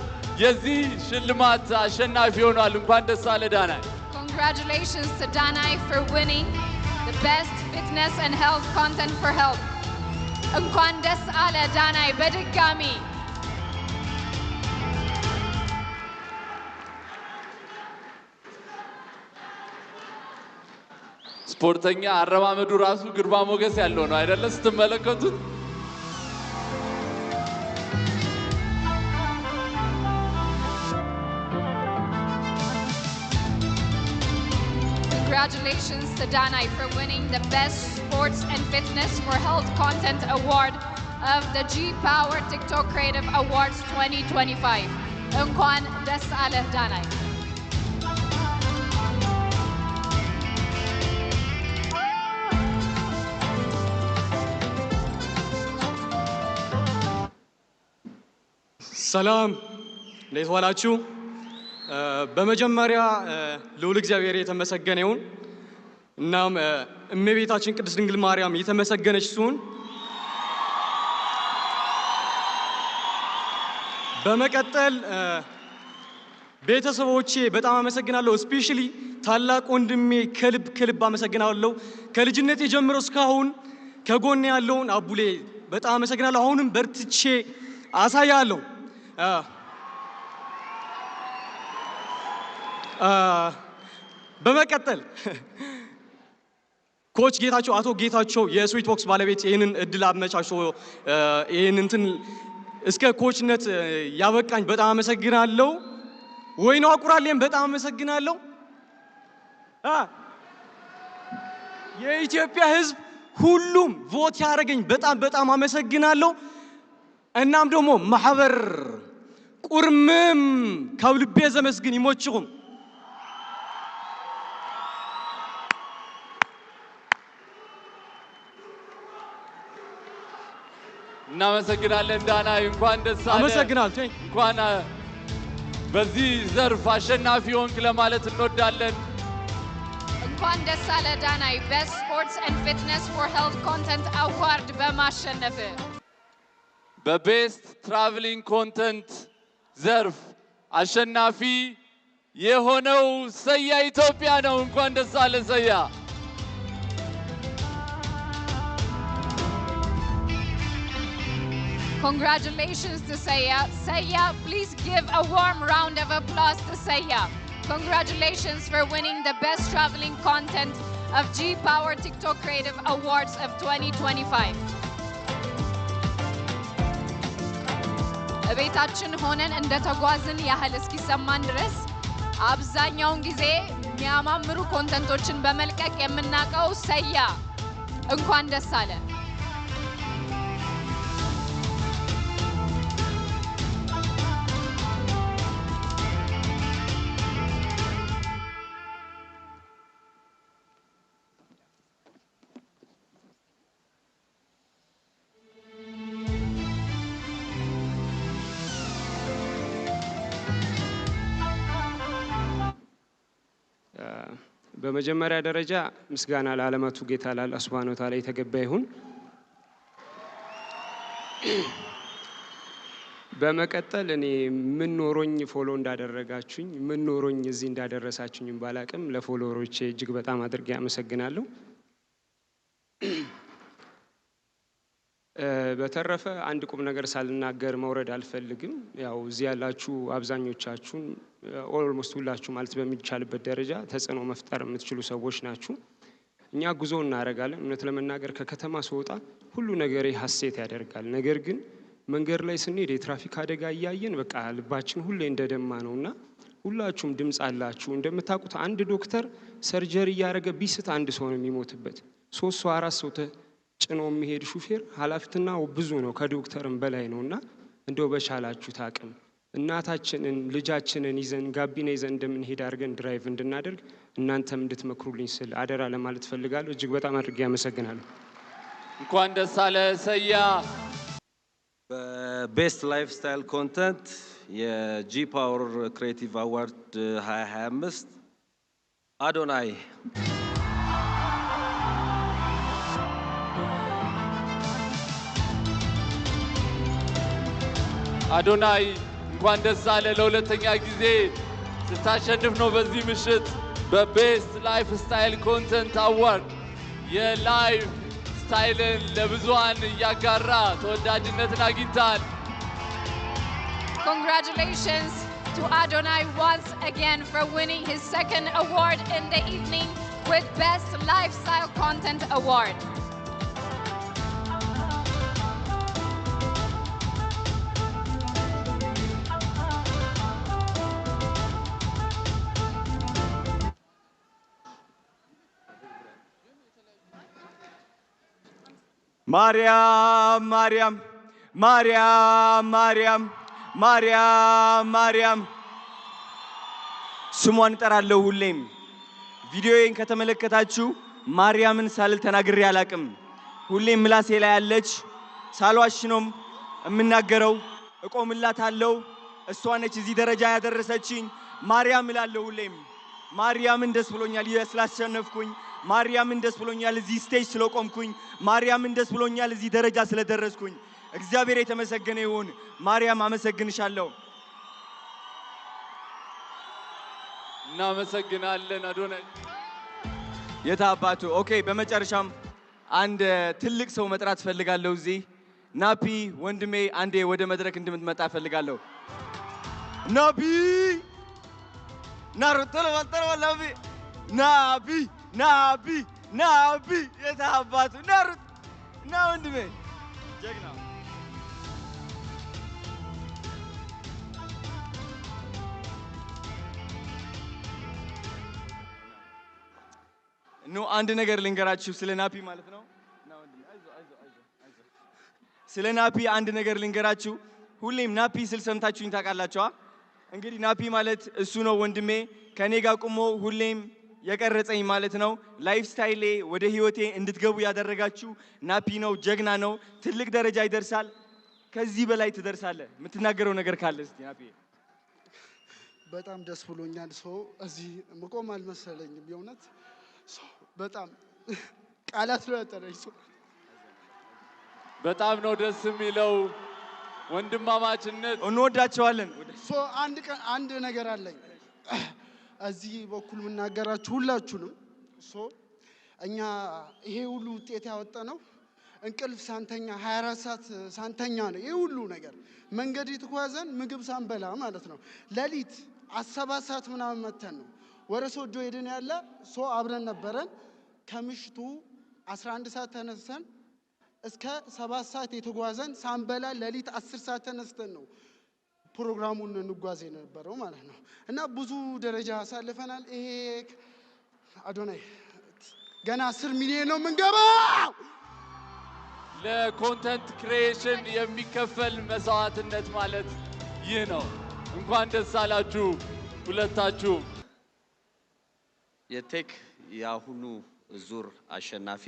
የዚህ ሽልማት አሸናፊ ሆኗል። እንኳን ደስ አለ ዳናይ። Congratulations to Danai for winning the Best Fitness and Health Content for Health. እንኳን ደስ አለ ዳናይ በድጋሚ። ስፖርተኛ አረማመዱ ራሱ ግርማ ሞገስ ያለው ነው አይደለ? ስትመለከቱት። Congratulations to Danai for winning the Best Sports and Fitness for Health Content Award of the G Power TikTok Creative Awards 2025. እንኳን ደስ አለህ ዳናይ። ሰላም፣ እንዴት ዋላችሁ? በመጀመሪያ ልዑል እግዚአብሔር የተመሰገነ ይሁን። እናም እመቤታችን ቅድስት ድንግል ማርያም የተመሰገነች ትሁን። በመቀጠል ቤተሰቦቼ በጣም አመሰግናለሁ። Especially ታላቅ ወንድሜ ከልብ ከልብ አመሰግናለሁ። ከልጅነቴ ጀምሮ እስካሁን ከጎኔ ያለውን አቡሌ በጣም አመሰግናለሁ። አሁንም በርትቼ አሳያለሁ። በመቀጠል coach ጌታቸው፣ አቶ ጌታቸው የስዊት ቦክስ ባለቤት ይህንን እድል አመቻችቶ ይህንን እንትን እስከ coach ነት ያበቃኝ በጣም አመሰግናለሁ። ወይኗ አቁራሌም በጣም አመሰግናለሁ። የኢትዮጵያ ሕዝብ ሁሉም vote ያደረገኝ በጣም በጣም አመሰግናለሁ። እናም ደግሞ ማሕበር ቁርምም ካብ ልቤ ዘመስግን፣ ይሞችኹም። እናመሰግናለን ዳናይ፣ እንኳን ደስ አለ። አመሰግናለሁ። እንኳን በዚህ ዘርፍ አሸናፊ ሆንክ ለማለት እንወዳለን። እንኳን ደስ አለ ዳናይ Best Sports and Fitness for Health Content Award በማሸነፍ። በ Best Traveling Content ዘርፍ አሸናፊ የሆነው ሰያ ኢትዮጵያ ነው። እንኳን ደስ አለ ሰያ። Congratulations to Saya. Saya, please give a warm round of applause to Saya. Congratulations for winning the Best Traveling Content of G Power TikTok Creative Awards of 2025. ቤታችን ሆነን እንደተጓዝን ያህል እስኪሰማን ድረስ አብዛኛውን ጊዜ የሚያማምሩ content ኦችን በመልቀቅ የምናውቀው ሰያ፣ እንኳን ደስ አለ። በመጀመሪያ ደረጃ ምስጋና ለዓለማቱ ጌታ ለአላህ ሱብሃነሁ ወተዓላ የተገባ ይሁን። በመቀጠል እኔ ምን ኖሮኝ follow እንዳደረጋችሁኝ፣ ምን ኖሮኝ እዚህ እንዳደረሳችሁኝ ባላቅም ለ follower ኦቼ እጅግ በጣም አድርጌ አመሰግናለሁ። በተረፈ አንድ ቁም ነገር ሳልናገር መውረድ አልፈልግም። ያው እዚህ ያላችሁ አብዛኞቻችሁን፣ almost ሁላችሁ ማለት በሚቻልበት ደረጃ ተጽዕኖ መፍጠር የምትችሉ ሰዎች ናችሁ። እኛ ጉዞ እናደርጋለን። እውነት ለመናገር ከከተማ ስወጣ ሁሉ ነገሬ ሀሴት ያደርጋል። ነገር ግን መንገድ ላይ ስንሄድ የትራፊክ አደጋ እያየን በቃ ልባችን ሁሌ እንደደማ ነው። እና ሁላችሁም ድምፅ አላችሁ። እንደምታውቁት አንድ ዶክተር surgery እያደረገ ቢስት አንድ ሰው ነው የሚሞትበት። ሶስት ሰው፣ አራት ሰው ጭኖ የሚሄድ ሹፌር ኃላፊነቱ ብዙ ነው፣ ከዶክተርም በላይ ነው። እና እንደው በቻላችሁት አቅም እናታችንን ልጃችንን ይዘን ጋቢና ይዘን እንደምንሄድ አድርገን drive እንድናደርግ እናንተም እንድትመክሩልኝ ስል አደራ ለማለት ፈልጋለሁ። እጅግ በጣም አድርጌ አመሰግናለሁ። እንኳን ደስ አለ ሰያ። በ best lifestyle content የ G Power Creative Award 2025 አዶናይ። አዶናይ፣ እንኳን ደስ አለ። ለሁለተኛ ጊዜ ስታሸንፍ ነው በዚህ ምሽት በ best lifestyle content award። የ lifestyle ን ለብዙሃን እያጋራ ተወዳጅነትን አግኝታል። Congratulations to Adonai once again for winning his second award in the evening with Best Lifestyle Content Award. ማርያም ማርያም ማርያም ማርያም ማርያም ማርያም፣ ስሟን እጠራለሁ ሁሌም። ቪዲዮዬን ከተመለከታችሁ ማርያምን ሳልል ተናግሬ አላቅም። ሁሌም ምላሴ ላይ ያለች፣ ሳልዋሽ ነው የምናገረው። እቆምላታለሁ። እሷ ነች እዚህ ደረጃ ያደረሰችኝ። ማርያም እላለሁ ሁሌም። ማርያምን ደስ ብሎኛል ስላሸነፍኩኝ። ማርያምን ደስ ብሎኛል እዚህ stage ስለቆምኩኝ። ማርያምን ደስ ብሎኛል እዚህ ደረጃ ስለደረስኩኝ። እግዚአብሔር የተመሰገነ ይሁን። ማርያም አመሰግንሻለሁ። እናመሰግናለን አዶናይ። የታባቱ። Okay፣ በመጨረሻም አንድ ትልቅ ሰው መጥራት ፈልጋለሁ። እዚህ ናፒ ወንድሜ አንዴ ወደ መድረክ እንድትመጣ ፈልጋለሁ። ናፒ፣ ናሩ ቶሎ በል፣ ቶሎ በል ናፒ፣ ናፒ፣ ናፒ፣ ናፒ፣ የታባቱ፣ ናሩ ና ወንድሜ ጀግና። ኑ አንድ ነገር ልንገራችሁ ስለ ናፒ ማለት ነው። ስለ ናፒ አንድ ነገር ልንገራችሁ። ሁሌም ናፒ ስል ሰምታችሁኝ ታውቃላችኋ? እንግዲህ ናፒ ማለት እሱ ነው ወንድሜ፣ ከኔ ጋር ቁሞ ሁሌም የቀረጸኝ ማለት ነው። Lifestyle ኤ ወደ ህይወቴ እንድትገቡ ያደረጋችሁ ናፒ ነው። ጀግና ነው። ትልቅ ደረጃ ይደርሳል። ከዚህ በላይ ትደርሳለህ። የምትናገረው ነገር ካለ እስቲ ናፒ። በጣም ደስ ብሎኛል። So እዚህ መቆም አልመሰለኝም። የእውነት so በጣም ቃላት ነው ያጠረኝ። So በጣም ነው ደስ የሚለው። ወንድማማችነት እንወዳቸዋለን። So አንድ ቀን አንድ ነገር አለኝ እዚህ በኩል የምናገራችሁ ሁላችሁንም። So እኛ ይሄ ሁሉ ውጤት ያወጣ ነው እንቅልፍ ሳንተኛ፣ 24 ሰዓት ሳንተኛ ነው። ይሄ ሁሉ ነገር መንገድ የተጓዘን ምግብ ሳንበላ ማለት ነው። ሌሊት 7 ሰዓት ምናምን መተን ነው ወደ ሶዶ ሄድን ያለ። So አብረን ነበረን። ከምሽቱ 11 ሰዓት ተነስተን እስከ 7 ሰዓት የተጓዘን ሳንበላ፣ ሌሊት 10 ሰዓት ተነስተን ነው ፕሮግራሙን እንጓዝ የነበረው ማለት ነው። እና ብዙ ደረጃ አሳልፈናል። ይሄ አዶናይ ገና 10 ሚሊዮን ነው የምንገባው። ለ content creation የሚከፈል መስዋዕትነት ማለት ይህ ነው። እንኳን ደስ አላችሁ ሁለታችሁም። የ tech የአሁኑ ዙር አሸናፊ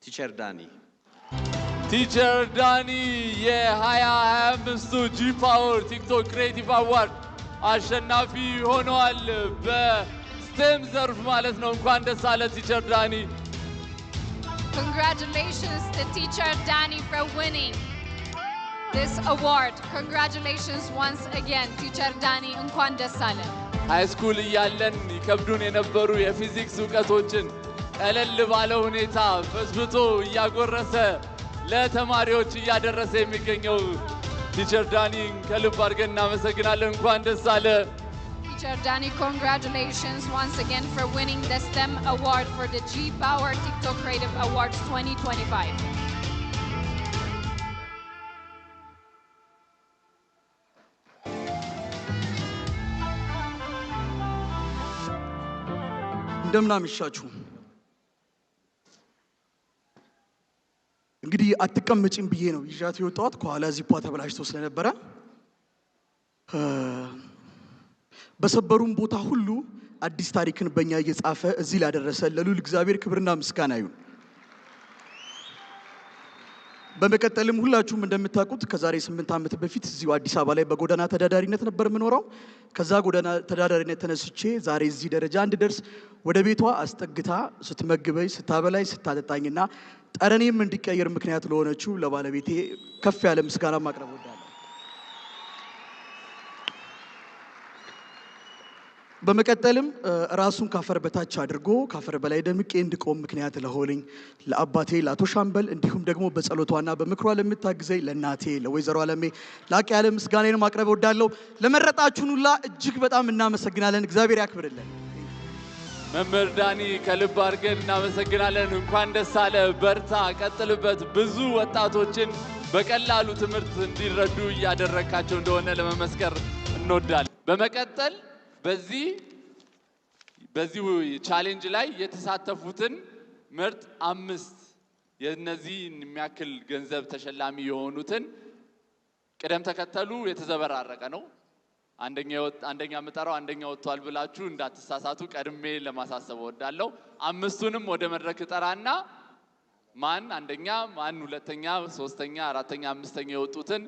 Teacher ዳኒ። Teacher ዳኒ የ2025 G Power TikTok Creative Award አሸናፊ ሆነዋል። በ STEM ዘርፍ ማለት ነው። እንኳን ደስ አለ Teacher ዳኒ። Congratulations to Teacher Danny for winning this award. Congratulations once again, Teacher Danny. እንኳን ደስ አለ። High school እያለን ይከብዱን የነበሩ የፊዚክስ እውቀቶችን ቀለል ባለ ሁኔታ ፈትፍቶ እያጎረሰ ለተማሪዎች እያደረሰ የሚገኘው Teacher ዳኒን ከልብ አድርገን እናመሰግናለን። እንኳን ደስ አለ። Teacher Danny, congratulations once again for winning the STEM award for the G Power TikTok Creative Awards 2025. እንደምን አመሻችሁ። እንግዲህ አትቀመጪም ብዬ ነው ይዣት የወጣሁት፣ ከኋላ ዚፖ ተበላሽቶ ስለነበረ። በሰበሩን ቦታ ሁሉ አዲስ ታሪክን በእኛ እየጻፈ እዚህ ላደረሰ ለልዑል እግዚአብሔር ክብርና ምስጋና ይሁን። በመቀጠልም ሁላችሁም እንደምታውቁት ከዛሬ 8 ዓመት በፊት እዚሁ አዲስ አበባ ላይ በጎዳና ተዳዳሪነት ነበር የምኖረው። ከዛ ጎዳና ተዳዳሪነት ተነስቼ ዛሬ እዚህ ደረጃ እንድደርስ ወደ ቤቷ አስጠግታ ስትመግበኝ፣ ስታበላኝ፣ ስታጠጣኝና ጠረኔም እንዲቀየር ምክንያት ለሆነችው ለባለቤቴ ከፍ ያለ ምስጋና ማቅረብ እወዳለሁ። በመቀጠልም ራሱን ካፈር በታች አድርጎ ካፈር በላይ ደምቄ እንድቆም ምክንያት ለሆነኝ ለአባቴ ለአቶ ሻምበል፣ እንዲሁም ደግሞ በጸሎቷና በምክሯ ለምታግዘኝ ለእናቴ ለወይዘሮ አለሜ ላቅ ያለ ምስጋናዬን ማቅረብ እወዳለሁ። ለመረጣችሁን ሁላ እጅግ በጣም እናመሰግናለን። እግዚአብሔር ያክብርልን። መምህር ዳኒ ከልብ አድርገን እናመሰግናለን። እንኳን ደስ አለ። በርታ፣ ቀጥልበት። ብዙ ወጣቶችን በቀላሉ ትምህርት እንዲረዱ እያደረግካቸው እንደሆነ ለመመስከር እንወዳለን። በመቀጠል በዚህ challenge ላይ የተሳተፉትን ምርጥ አምስት የነዚህን የሚያክል ገንዘብ ተሸላሚ የሆኑትን ቅደም ተከተሉ የተዘበራረቀ ነው። አንደኛ የምጠራው አንደኛ ወጥቷል ብላችሁ እንዳትሳሳቱ ቀድሜ ለማሳሰብ እወዳለሁ። አምስቱንም ወደ መድረክ እጠራና ማን አንደኛ፣ ማን ሁለተኛ፣ ሶስተኛ፣ አራተኛ፣ አምስተኛ የወጡትን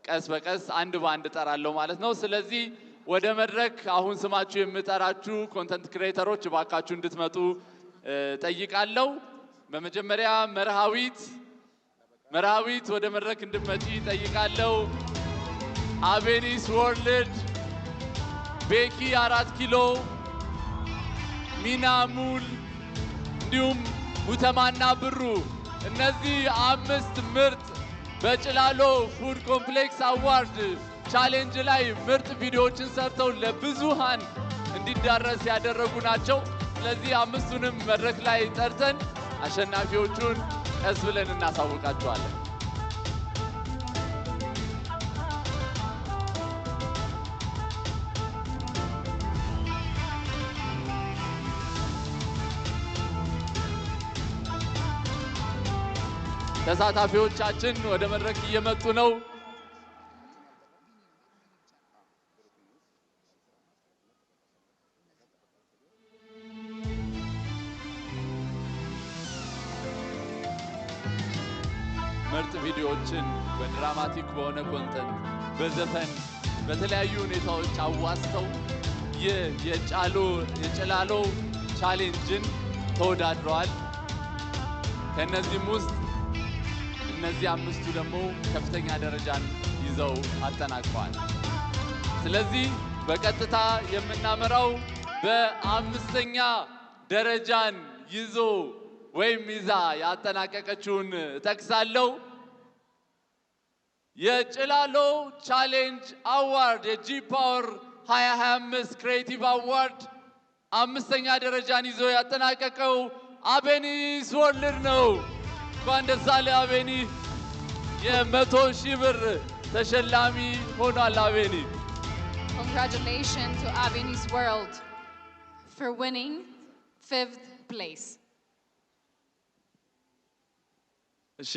ቀስ በቀስ አንድ በአንድ እጠራለሁ ማለት ነው። ስለዚህ ወደ መድረክ አሁን ስማችሁ የምጠራችሁ content creator ኦች እባካችሁ እንድትመጡ ጠይቃለሁ። በመጀመሪያ መርሃዊት፣ መርሃዊት ወደ መድረክ እንድትመጪ ጠይቃለሁ። አቤኒስ ወርልድ፣ ቤኪ 4 ኪሎ፣ ሚና ሙል እንዲሁም ሙተማና ብሩ፣ እነዚህ አምስት ምርጥ በጭላሎ Food Complex Award challenge ላይ ምርጥ ቪዲዮዎችን ሰርተው ለብዙሃን እንዲዳረስ ያደረጉ ናቸው። ስለዚህ አምስቱንም መድረክ ላይ ጠርተን አሸናፊዎቹን ቀስ ብለን እናሳውቃቸዋለን። ተሳታፊዎቻችን ወደ መድረክ እየመጡ ነው። ምርጥ ቪዲዮዎችን በ dramatic በሆነ content፣ በዘፈን፣ በተለያዩ ሁኔታዎች አዋዝተው ይህ የጭላሎ challenge ን ተወዳድረዋል። ከእነዚህም ውስጥ እነ እነዚህ አምስቱ ደግሞ ከፍተኛ ደረጃን ይዘው አጠናቀዋል። ስለዚህ በቀጥታ የምናመራው በአምስተኛ ደረጃን ይዞ ወይም ይዛ ያጠናቀቀችውን እጠቅሳለሁ። የጭላሎ Challenge Award የ G Power 2025 Creative Award አምስተኛ ደረጃን ይዞ ያጠናቀቀው አቤኒስ ወርልድ ነው። እንኳን ደስ አለህ አቤኒ። የ100,000 ብር ተሸላሚ ሆኗል አቤኒ። Congratulations to Abenis World for winning fifth place. እሺ፣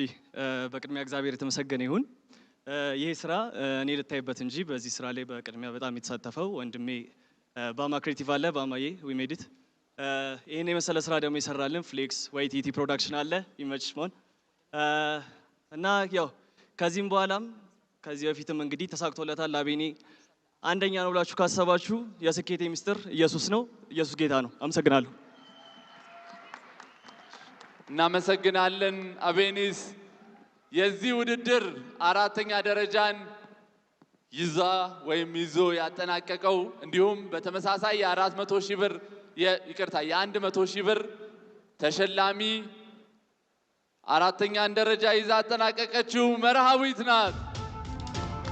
በቅድሚያ እግዚአብሔር የተመሰገነ ይሁን። ይሄ ስራ እኔ ልታይበት እንጂ በዚህ ስራ ላይ በቅድሚያ በጣም የተሳተፈው ወንድሜ ባማ Creative አለ። ባማዬ፣ we made it። ይህን የመሰለ ስራ ደግሞ የሰራልን ፍሌክስ ዋይቲቲ Production አለ። ይመችሽ መሆን እና ያው ከዚህም በኋላም ከዚህ በፊትም እንግዲህ ተሳክቶለታል። አቤኔ አንደኛ ነው ብላችሁ ካሰባችሁ የስኬቴ ሚስጥር ኢየሱስ ነው። ኢየሱስ ጌታ ነው። አመሰግናለሁ። እናመሰግናለን አቤኒስ። የዚህ ውድድር አራተኛ ደረጃን ይዛ ወይም ይዞ ያጠናቀቀው እንዲሁም በተመሳሳይ የ400,000 ብር፣ ይቅርታ፣ የ100,000 ብር ተሸላሚ አራተኛን ደረጃ ይዛ ያጠናቀቀችው መርሃዊት ናት።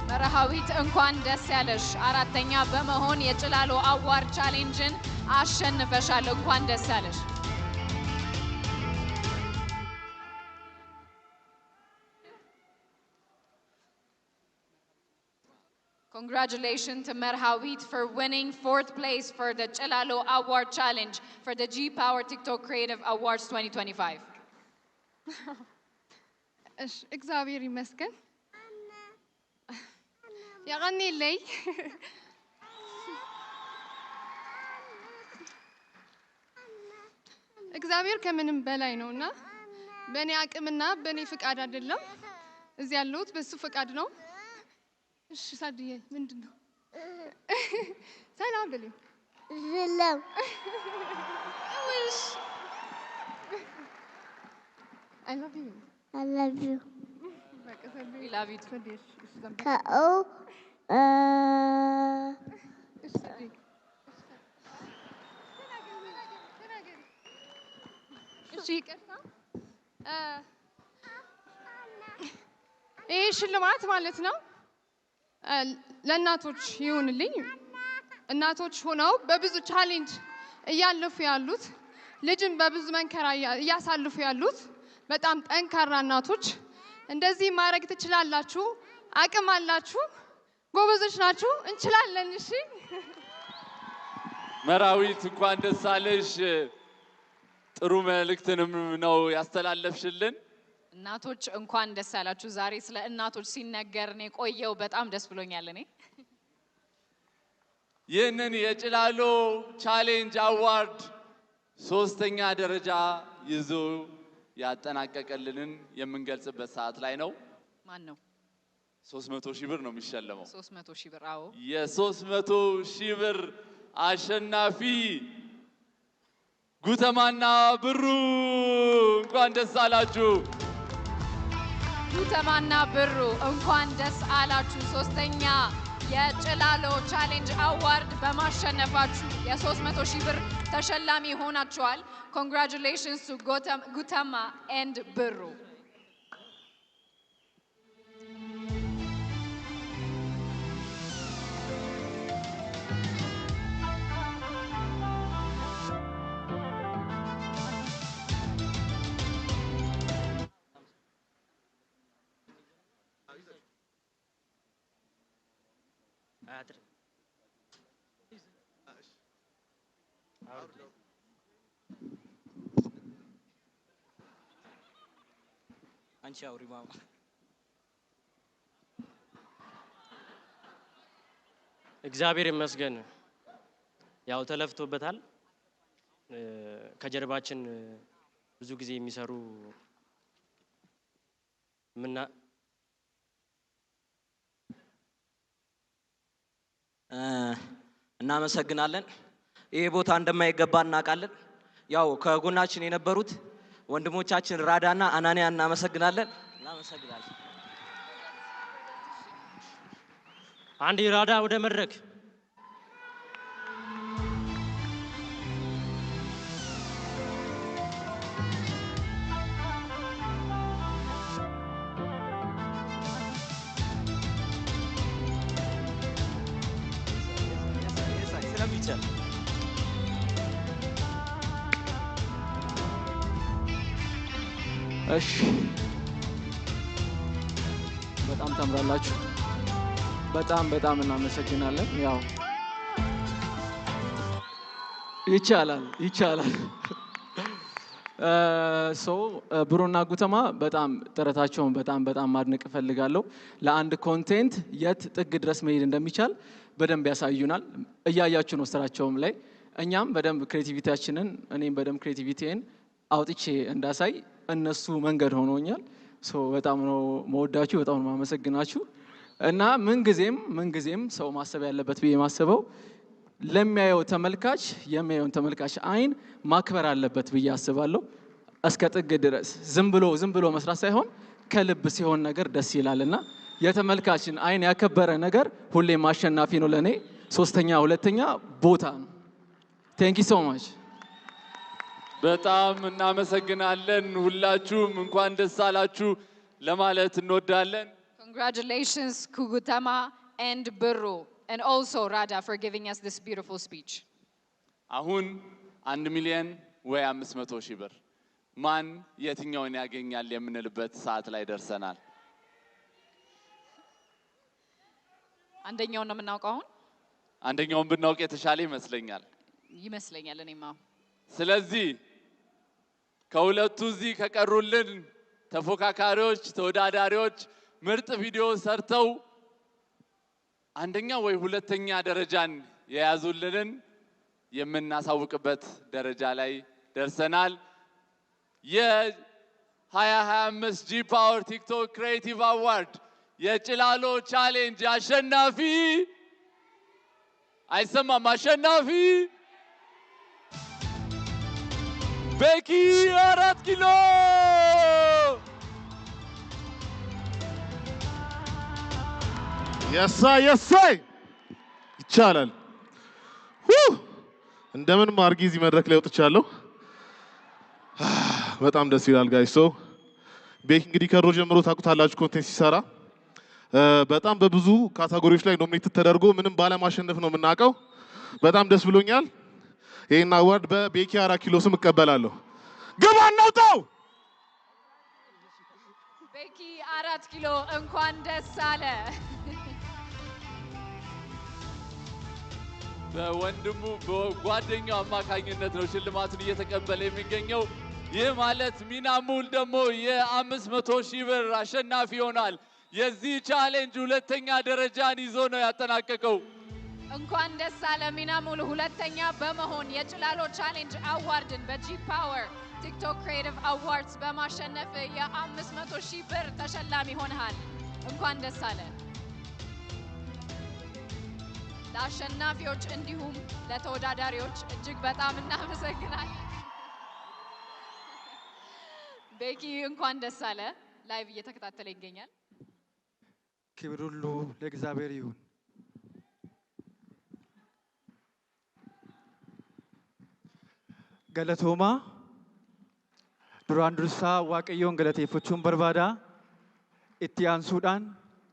መርሃዊት፣ እንኳን ደስ ያለሽ። አራተኛ በመሆን የጭላሎ Award Challenge ን አሸንፈሻል። እንኳን ደስ ያለሽ። Congratulations to Merhawit for winning fourth place for the Chilalo Award Challenge for the G Power TikTok Creative Awards 2025. እሺ፣ እግዚአብሔር ይመስገን። የቐንየለይ። እግዚአብሔር ከምንም በላይ ነው እና በእኔ አቅምና በእኔ ፍቃድ አይደለም እዚህ ያለሁት፣ በሱ ፍቃድ ነው። እሺ ሳድዬ፣ ምንድን ነው? ሰላም በለኝ። ሰላም። እሺ፣ I love you. I love you. We love you too. ከኦ እሺ ሳድዬ። እሺ፣ ይቅርታ። ይሄ ሽልማት ማለት ነው ለእናቶች ይሁንልኝ። እናቶች ሆነው በብዙ challenge እያለፉ ያሉት፣ ልጅን በብዙ መከራ እያሳለፉ ያሉት በጣም ጠንካራ እናቶች፣ እንደዚህ ማድረግ ትችላላችሁ፣ አቅም አላችሁ፣ ጎበዞች ናችሁ፣ እንችላለን። እሺ። መራዊት፣ እንኳን ደስ አለሽ። ጥሩ መልእክትንም ነው ያስተላለፍሽልን። እናቶች እንኳን ደስ ያላችሁ። ዛሬ ስለ እናቶች ሲነገር ነው የቆየው። በጣም ደስ ብሎኛል እኔ። ይህንን የጭላሎ Challenge Award ሶስተኛ ደረጃ ይዞ ያጠናቀቀልንን የምንገልጽበት ሰዓት ላይ ነው። ማን ነው? 300,000 ብር ነው የሚሸለመው። 300 ሺህ ብር፣ አዎ። የ300 ሺህ ብር አሸናፊ ጉተማና ብሩ፣ እንኳን ደስ አላችሁ። ጉተማና ብሩ፣ እንኳን ደስ አላችሁ። ሶስተኛ የጭላሎ Challenge Award በማሸነፋችሁ የ300 ሺህ ብር ተሸላሚ ሆናችኋል። Congratulations to ጉተማ and ብሩ። አንቺ አውሪ ማማ። እግዚአብሔር ይመስገን። ያው ተለፍቶበታል። ከጀርባችን ብዙ ጊዜ የሚሰሩ ምና እናመሰግናለን። ይሄ ቦታ እንደማይገባ እናውቃለን። ያው ከጎናችን የነበሩት ወንድሞቻችን ራዳና አናንያ እናመሰግናለን። እናመሰግናለን። አንድ ራዳ ወደ መድረክ። ስለሚቻል እሺ፣ በጣም ታምራላችሁ። በጣም በጣም እናመሰግናለን። ያው ይቻላል፣ ይቻላል። So ብሩና ጉተማ በጣም ጥረታቸውን በጣም በጣም ማድነቅ እፈልጋለሁ። ለአንድ content የት ጥግ ድረስ መሄድ እንደሚቻል በደንብ ያሳዩናል። እያያችሁ ነው ስራቸውም ላይ። እኛም በደንብ creativity ያችንን፣ እኔም በደንብ creativity ን አውጥቼ እንዳሳይ እነሱ መንገድ ሆኖኛል። So በጣም ነው መወዳችሁ፣ በጣም ነው ማመሰግናችሁ። እና ምንጊዜም ምንጊዜም ሰው ማሰብ ያለበት ብዬ ማስበው ለሚያየው ተመልካች፣ የሚያየውን ተመልካች አይን ማክበር አለበት ብዬ አስባለሁ። እስከ ጥግ ድረስ ዝም ብሎ ዝም ብሎ መስራት ሳይሆን ከልብ ሲሆን ነገር ደስ ይላልና የተመልካችን አይን ያከበረ ነገር ሁሌም አሸናፊ ነው። ለኔ ሶስተኛ ሁለተኛ ቦታ ነው። Thank you so much። በጣም እናመሰግናለን። ሁላችሁም እንኳን ደስ አላችሁ ለማለት እንወዳለን። Congratulations, Kugutama and Burru, and also Rada for giving us this beautiful speech. አሁን 1 ሚሊዮን ወይ 500 ሺህ ብር ማን የትኛውን ያገኛል የምንልበት ሰዓት ላይ ደርሰናል። አንደኛውን ነው የምናውቀው አሁን። አንደኛውን ብናውቅ የተሻለ ይመስለኛል። ይመስለኛል እኔማ። ስለዚህ ከሁለቱ እዚህ ከቀሩልን ተፎካካሪዎች፣ ተወዳዳሪዎች ምርጥ ቪዲዮ ሰርተው አንደኛ ወይ ሁለተኛ ደረጃን የያዙልንን የምናሳውቅበት ደረጃ ላይ ደርሰናል። የ2025 G Power TikTok Creative Award የጭላሎ challenge አሸናፊ፣ አይሰማም፣ አሸናፊ ቤኪ አራት ኪሎ። የሳይ የሳይ፣ ይቻላል። እንደምንም አድርጌ እዚህ መድረክ ላይ ወጥቻለሁ። በጣም ደስ ይላል guys። So ቤኪ እንግዲህ ከድሮ ጀምሮ ታውቁታላችሁ፣ content ሲሰራ በጣም በብዙ category ዎች ላይ nominate ተደርጎ ምንም ባለማሸነፍ ነው የምናውቀው። በጣም ደስ ብሎኛል። ይህን award በቤኪ አራት ኪሎ ስም እቀበላለሁ። ግባ እናውጣው። ቤኪ አራት ኪሎ፣ እንኳን ደስ አለህ። በወንድሙ በጓደኛው አማካኝነት ነው ሽልማቱን እየተቀበለ የሚገኘው። ይህ ማለት ሚናሙል ደግሞ የ500 ሺህ ብር አሸናፊ ይሆናል። የዚህ challenge ሁለተኛ ደረጃን ይዞ ነው ያጠናቀቀው። እንኳን ደስ አለህ ሚናሙል፣ ሁለተኛ በመሆን የጭላሎ challenge award ን በ G Power TikTok Creative Awards በማሸነፍ የ500 ሺህ ብር ተሸላሚ ሆነሃል። እንኳን ደስ አለህ። ለአሸናፊዎች እንዲሁም ለተወዳዳሪዎች እጅግ በጣም እናመሰግናለን። ቤኪ፣ እንኳን ደስ አለህ። Live እየተከታተለ ይገኛል። ክብር ሁሉ ለእግዚአብሔር ይሁን። Galatoomaa. Duraan dursaa Waaqayyoon galateeffachuun barbaada. Itti aansuudhaan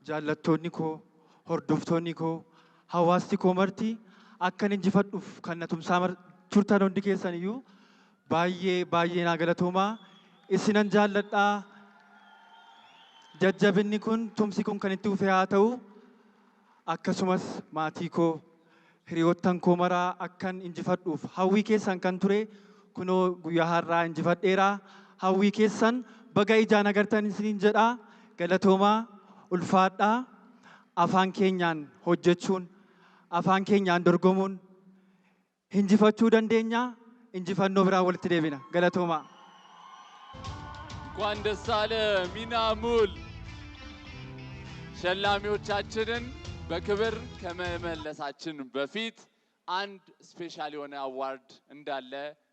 jaallattoonni koo, hordoftoonni koo, hawaasni koo marti akkan injifadhuuf kan na tumsaa turtan hundi keessan iyyuu baay'ee baay'ee naa galatoomaa. Isinan jaalladhaa. Jajjabinni kun, tumsi kun kan itti fufee haa ta'u. Akkasumas maatii koo, hiriyoottan koo maraa akkan injifadhuuf hawwii keessan kan ture kunoo guyyaa har'aa injifadheera. Hawwii keessan baga ijaan agartan isiniin jedhaa. Galatoomaa, ulfaadhaa. Afaan keenyaan hojjechuun, afaan keenyaan dorgomuun injifachuu dandeenya. Injifannoo biraa walitti deebina. Galatoomaa. እንኳን ደስ አለህ ሚናሙል። ሸላሚዎቻችንን በክብር ከመመለሳችን በፊት አንድ special የሆነ award እንዳለ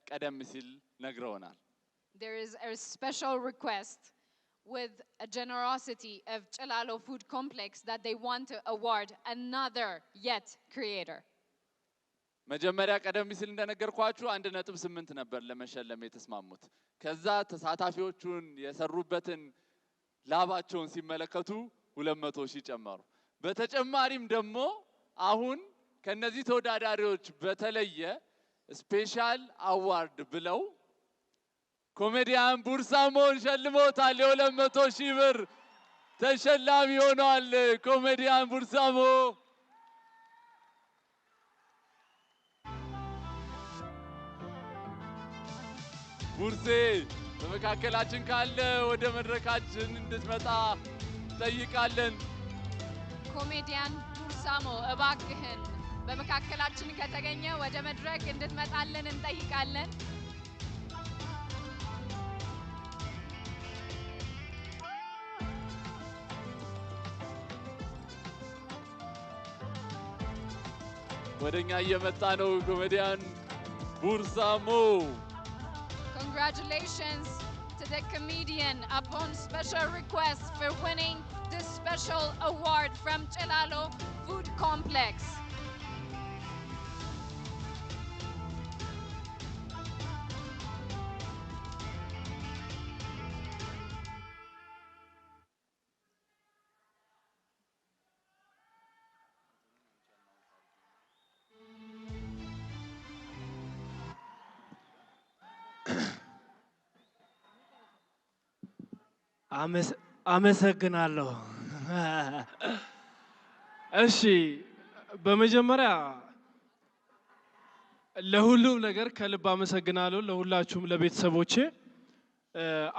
ቀደም ሲል ነግረውናል። There is a special request. with a generosity of Chilalo Food Complex that they want to award another yet creator. መጀመሪያ ቀደም ሲል እንደነገርኳችሁ 1.8 ነበር ለመሸለም የተስማሙት። ከዛ ተሳታፊዎቹን የሰሩበትን ላባቸውን ሲመለከቱ 200,000 ጨመሩ። በተጨማሪም ደግሞ አሁን ከነዚህ ተወዳዳሪዎች በተለየ special award ብለው ኮሜዲያን ቡርሳሞን ሸልመውታል። የ200,000 ብር ተሸላሚ ሆኗል ኮሜዲያን ቡርሳሞ። ቡርሴ በመካከላችን ካለ ወደ መድረካችን እንድትመጣ ጠይቃለን። ኮሜዲያን ቡርሳሞ እባክህን በመካከላችን ከተገኘ ወደ መድረክ እንድትመጣልን እንጠይቃለን። ወደኛ እየመጣ ነው ኮሜዲያን ቡርሳሞ። Congratulations to the comedian upon special request for winning this special award from Chilalo Food Complex. አመሰግናለሁ። እሺ፣ በመጀመሪያ ለሁሉም ነገር ከልብ አመሰግናለሁ። ለሁላችሁም ለቤተሰቦቼ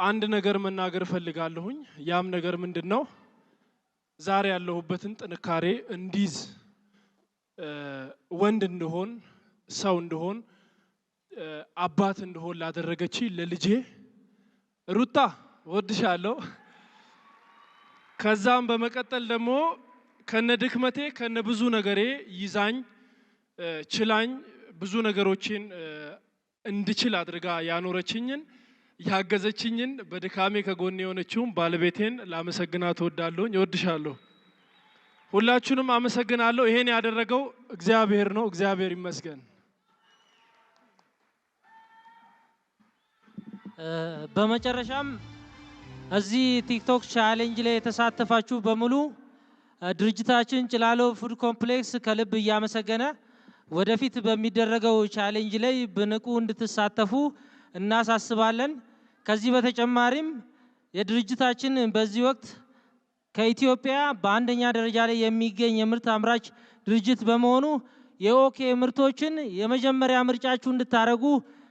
አንድ ነገር መናገር እፈልጋለሁኝ። ያም ነገር ምንድነው? ዛሬ ያለሁበትን ጥንካሬ እንዲይዝ፣ ወንድ እንድሆን፣ ሰው እንድሆን፣ አባት እንድሆን ላደረገችኝ ለልጄ ሩታ እወድሻለሁ። ከዛም በመቀጠል ደግሞ ከነ ድክመቴ ከነ ብዙ ነገሬ ይዛኝ ችላኝ ብዙ ነገሮችን እንድችል አድርጋ ያኖረችኝን ያገዘችኝን በድካሜ ከጎኔ የሆነችውን ባለቤቴን ላመሰግናት እወዳለሁኝ። እወድሻለሁ። ሁላችሁንም አመሰግናለሁ። ይሄን ያደረገው እግዚአብሔር ነው። እግዚአብሔር ይመስገን። በመጨረሻም እዚህ ቲክቶክ challenge ላይ የተሳተፋችሁ በሙሉ ድርጅታችን ጭላሎ ፉድ ኮምፕሌክስ ከልብ እያመሰገነ ወደፊት በሚደረገው challenge ላይ በንቁ እንድትሳተፉ እናሳስባለን። ከዚህ በተጨማሪም የድርጅታችን በዚህ ወቅት ከኢትዮጵያ በአንደኛ ደረጃ ላይ የሚገኝ የምርት አምራች ድርጅት በመሆኑ የኦኬ ምርቶችን የመጀመሪያ ምርጫችሁ እንድታረጉ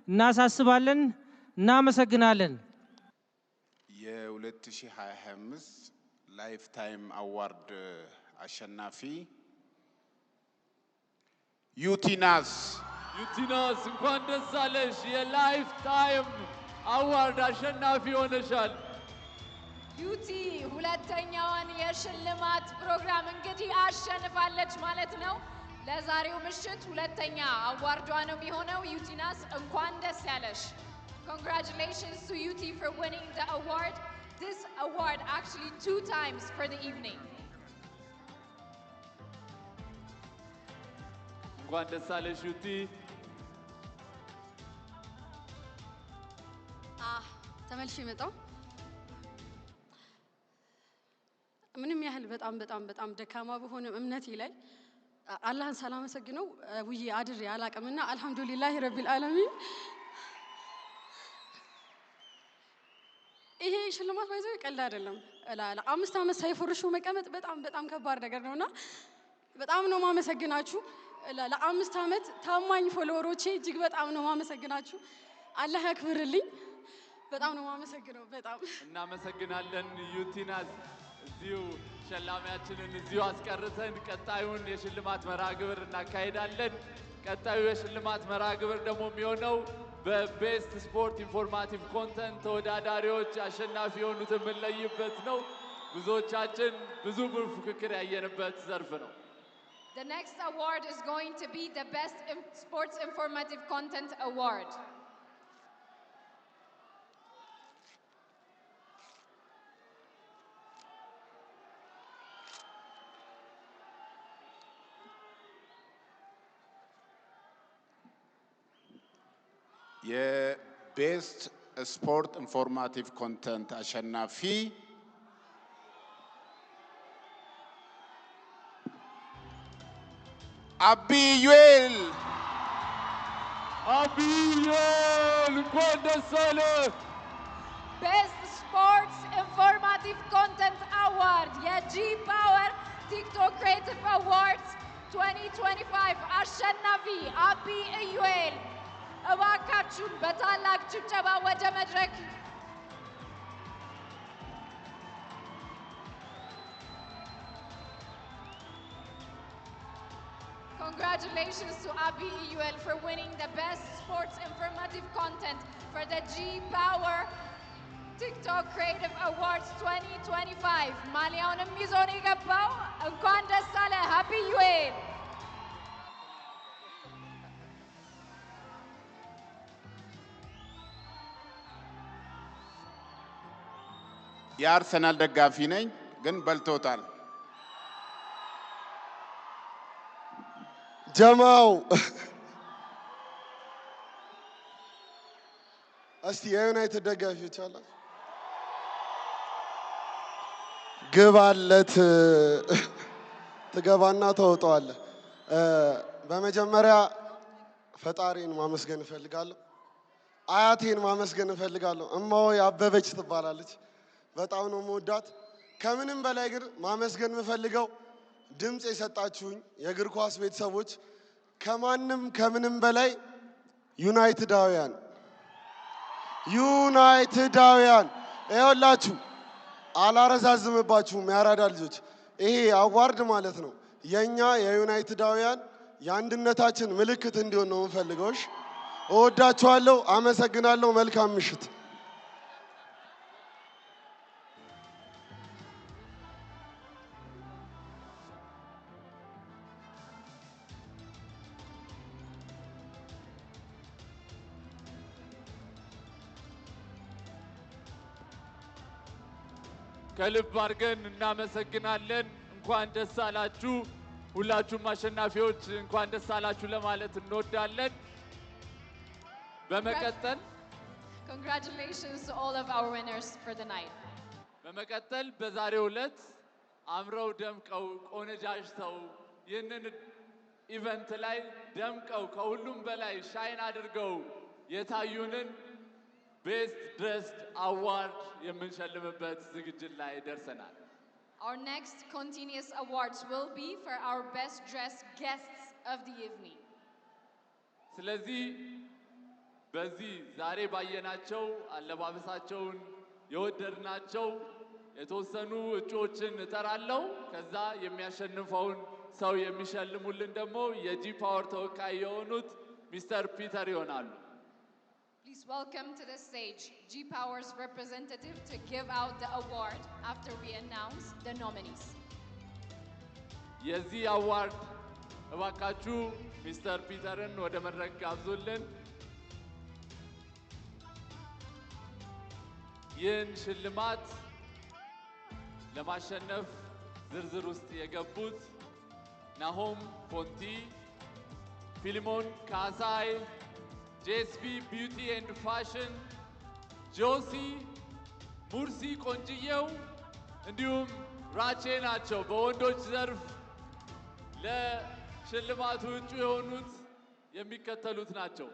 እናሳስባለን። እናመሰግናለን። የ2025 lifetime award አሸናፊ ዩቲናስ። ዩቲናስ እንኳን ደስ አለሽ። የ lifetime award አሸናፊ ሆነሻል። ዩቲ ሁለተኛውን የሽልማት ፕሮግራም እንግዲህ አሸንፋለች ማለት ነው። ለዛሬው ምሽት ሁለተኛ award ዷ ነው የሚሆነው። ዩቲናስ እንኳን ደስ ያለሽ። Congratulations to Yuti for winning the award. This award actually 2 times for the evening. እንኳን ደስ አለሽ ዩቲ። ተመልሼ መጣሁ። ምንም ያህል በጣም በጣም በጣም ደካማ በሆነም እምነቴ ላይ አላህን ሳላመሰግነው ውዬ አድሬ አላቅምና አልহামዱሊላሂ ረቢል ዓለሚን። ይሄ ሽልማት ባይዘው ቀልድ አይደለም። ለ5 ዓመት ሳይፎርሹ መቀመጥ በጣም በጣም ከባድ ነገር ነውና በጣም ነው ማመሰግናችሁ። ለ5 ዓመት ታማኝ follower ኦቼ እጅግ በጣም ነው ማመሰግናችሁ። አላህ ያክብርልኝ። በጣም ነው ማመሰግነው። በጣም እናመሰግናለን ዩቲናስ። እዚሁ ሸላሚያችንን እዚሁ አስቀርተን ቀጣዩን የሽልማት መርሃ ግብር እናካሂዳለን። ቀጣዩ የሽልማት መርሃ ግብር ደግሞ የሚሆነው በ best sport informative content ተወዳዳሪዎች አሸናፊ የሆኑትን የምንለይበት ነው። ብዙዎቻችን ብዙ ፉክክር ያየንበት ዘርፍ ነው። The next award is going to be the Best Sports Informative Content Award. የ best sport informative content አሸናፊ አቢ ዩኤል። አቢ ዩኤል፣ እንኳን ደስ አለህ። Best Sports Informative Content Award የ G Power TikTok Creative Awards 2025 አሸናፊ አቢ ኢዩኤል፣ እባካችሁን በታላቅ ጭብጨባ ወደ መድረክ። Congratulations to Abi Iyuel for winning the Best Sports Informative Content for the G Power TikTok Creative Awards 2025። ማሊያውንም ይዞ ነው የገባው። እንኳን ደስ አለህ አቢ ኢዩኤል። የአርሰናል ደጋፊ ነኝ፣ ግን በልቶታል። ጀማው፣ እስቲ የዩናይትድ ደጋፊዎች አላችሁ? ግባለት፣ ትገባና ተውጠዋለህ። በመጀመሪያ ፈጣሪን ማመስገን እፈልጋለሁ። አያቴን ማመስገን እፈልጋለሁ። እማሆይ አበበች ትባላለች። በጣም ነው የምወዳት። ከምንም በላይ ግን ማመስገን የምፈልገው ድምፅ የሰጣችሁኝ የእግር ኳስ ቤተሰቦች፣ ከማንም ከምንም በላይ ዩናይትዳውያን፣ ዩናይትዳውያን። ይኸውላችሁ፣ አላረዛዝምባችሁም የአራዳ ልጆች፣ ይሄ award ማለት ነው የእኛ የዩናይትዳውያን የአንድነታችን ምልክት እንዲሆን ነው የምፈልገው። እሺ፣ እወዳችኋለሁ። አመሰግናለሁ። መልካም ምሽት። ከልብ አድርገን እናመሰግናለን። እንኳን ደስ አላችሁ። ሁላችሁም አሸናፊዎች እንኳን ደስ አላችሁ ለማለት እንወዳለን። በመቀጠል Congratulations to all of our winners for the night. በመቀጠል በዛሬው ዕለት አምረው ደምቀው ቆነጃጅተው ይህንን event ላይ ደምቀው ከሁሉም በላይ shine አድርገው የታዩንን best dressed award የምንሸልምበት ዝግጅት ላይ ደርሰናል። Our next continuous awards will be for our best dressed guests of the evening. ስለዚህ በዚህ ዛሬ ባየናቸው አለባበሳቸውን የወደድናቸው የተወሰኑ እጩዎችን እጠራለሁ። ከዛ የሚያሸንፈውን ሰው የሚሸልሙልን ደግሞ የ G Power ተወካይ የሆኑት ሚስተር ፒተር ይሆናሉ። Please welcome to the stage G Power's representative to give out the award after we announce the nominees. የዚህ award እባካችሁ ሚስተር ፒተርን ወደ መድረክ ጋብዙልን። ይህን ሽልማት ለማሸነፍ ዝርዝር ውስጥ የገቡት ናሆም ፎንቲ፣ ፊሊሞን ካሳይ፣ ጄስቢ Beauty and Fashion፣ ጆሲ፣ ሙርሲ ቆንጅየው እንዲሁም ራቼ ናቸው። በወንዶች ዘርፍ ለሽልማቱ እጩ የሆኑት የሚከተሉት ናቸው።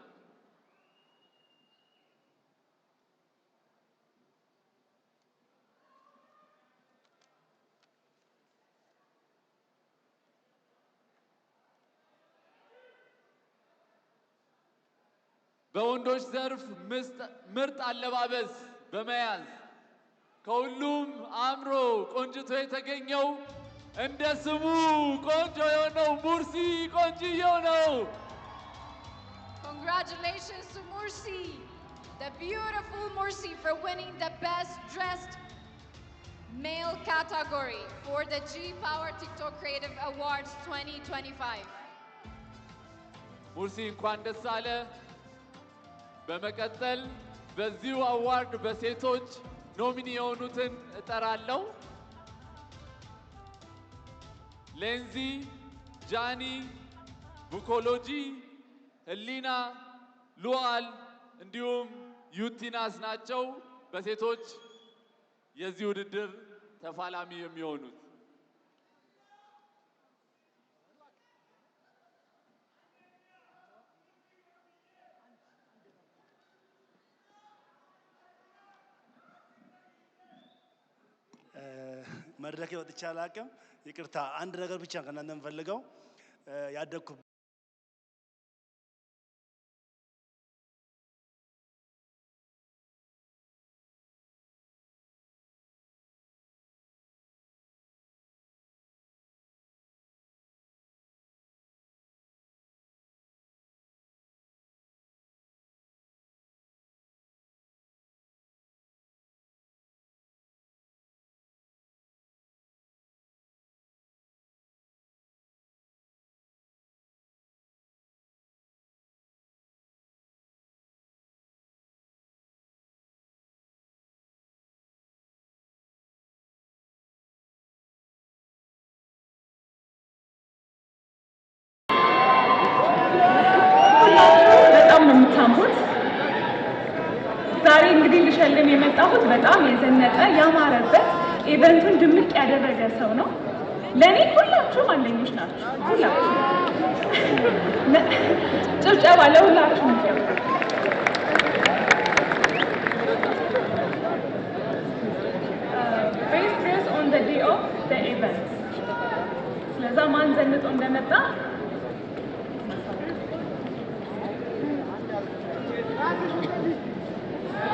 በወንዶች ዘርፍ ምርጥ አለባበስ በመያዝ ከሁሉም አምሮ ቆንጅቶ የተገኘው እንደ ስሙ ቆንጆ የሆነው ሙርሲ ቆንጅየው ነው። Congratulations to Mursi, the beautiful Mursi, for winning the best dressed male category for the G Power TikTok Creative Awards 2025. ሙርሲ፣ እንኳን ደስ አለህ። በመቀጠል በዚሁ award በሴቶች nominee የሆኑትን እጠራለሁ። ሌንዚ፣ ጃኒ፣ ቡኮሎጂ፣ ህሊና፣ ሉአል፣ እንዲሁም ዩቲናስ ናቸው በሴቶች የዚህ ውድድር ተፋላሚ የሚሆኑት። መድረክ ላይ ወጥቼ አላውቅም። ይቅርታ፣ አንድ ነገር ብቻ ከእናንተ የምፈልገው ያደግኩ በጣም ነው የምታምሩት። ዛሬ እንግዲህ ልሸልም የመጣሁት በጣም የዘነጠ ያማረበት event ኡን ድምቅ ያደረገ ሰው ነው። ለእኔ ሁላችሁም አንደኞች ናችሁ። ሁላችሁ ጭብጨባ ለሁላችሁም። Best dress on the day of the event። ስለዛ ማን ዘንጦ እንደመጣ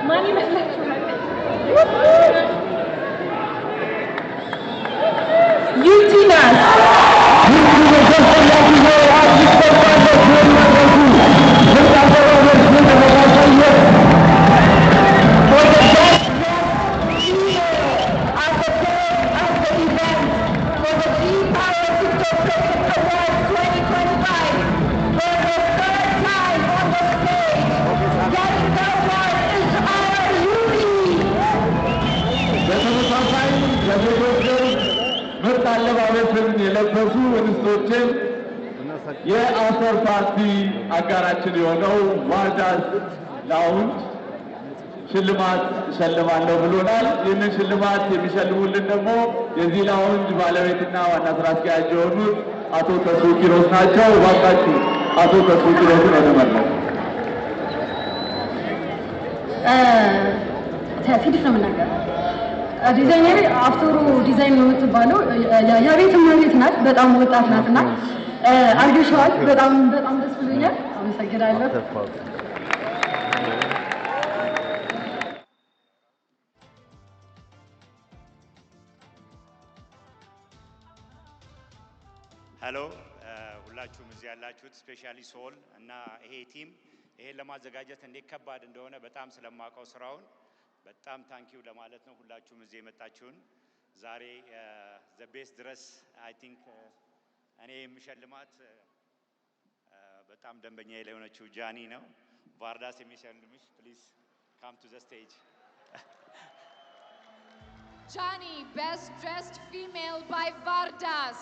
ማን ይመስላችኋል? ዩቲናስ። በተመሳሳይ የሴቶች ዘርፍ ምርጥ አለባበስን የለበሱ እንስቶችን የ after party አጋራችን የሆነው ዋርዳስ Lounge ሽልማት እሸልማለሁ ብሎናል። ይህንን ሽልማት የሚሸልሙልን ደግሞ የዚህ lounge ባለቤትና ዋና ስራ አስኪያጅ የሆኑት አቶ ተስፉ ኪሮስ ናቸው። እባካችሁ አቶ ተስፉ ኪሮስን ወደ መድረክ። ፊት ነው የምናገረው። ዲዛይነር አፍቶሮ ዲዛይን ነው የምትባለው። የቤት እመቤት ናት። በጣም ወጣት ናት እና አርገሸዋል። በጣም በጣም ደስ ብሎኛል። አመሰግናለሁ። Hello ሁላችሁም እዚህ ያላችሁት፣ specially ሶል እና ይሄ team፣ ይሄን ለማዘጋጀት እንዴት ከባድ እንደሆነ በጣም ስለማውቀው ስራውን በጣም thank you ለማለት ነው። ሁላችሁም እዚህ የመጣችሁን ዛሬ the best dress I think እኔ የምሸልማት በጣም ደንበኛ የሆነችው ጃኒ ነው። ቫርዳስ የሚሸልምሽ፣ please come to the stage። ጃኒ best dressed female by ቫርዳስ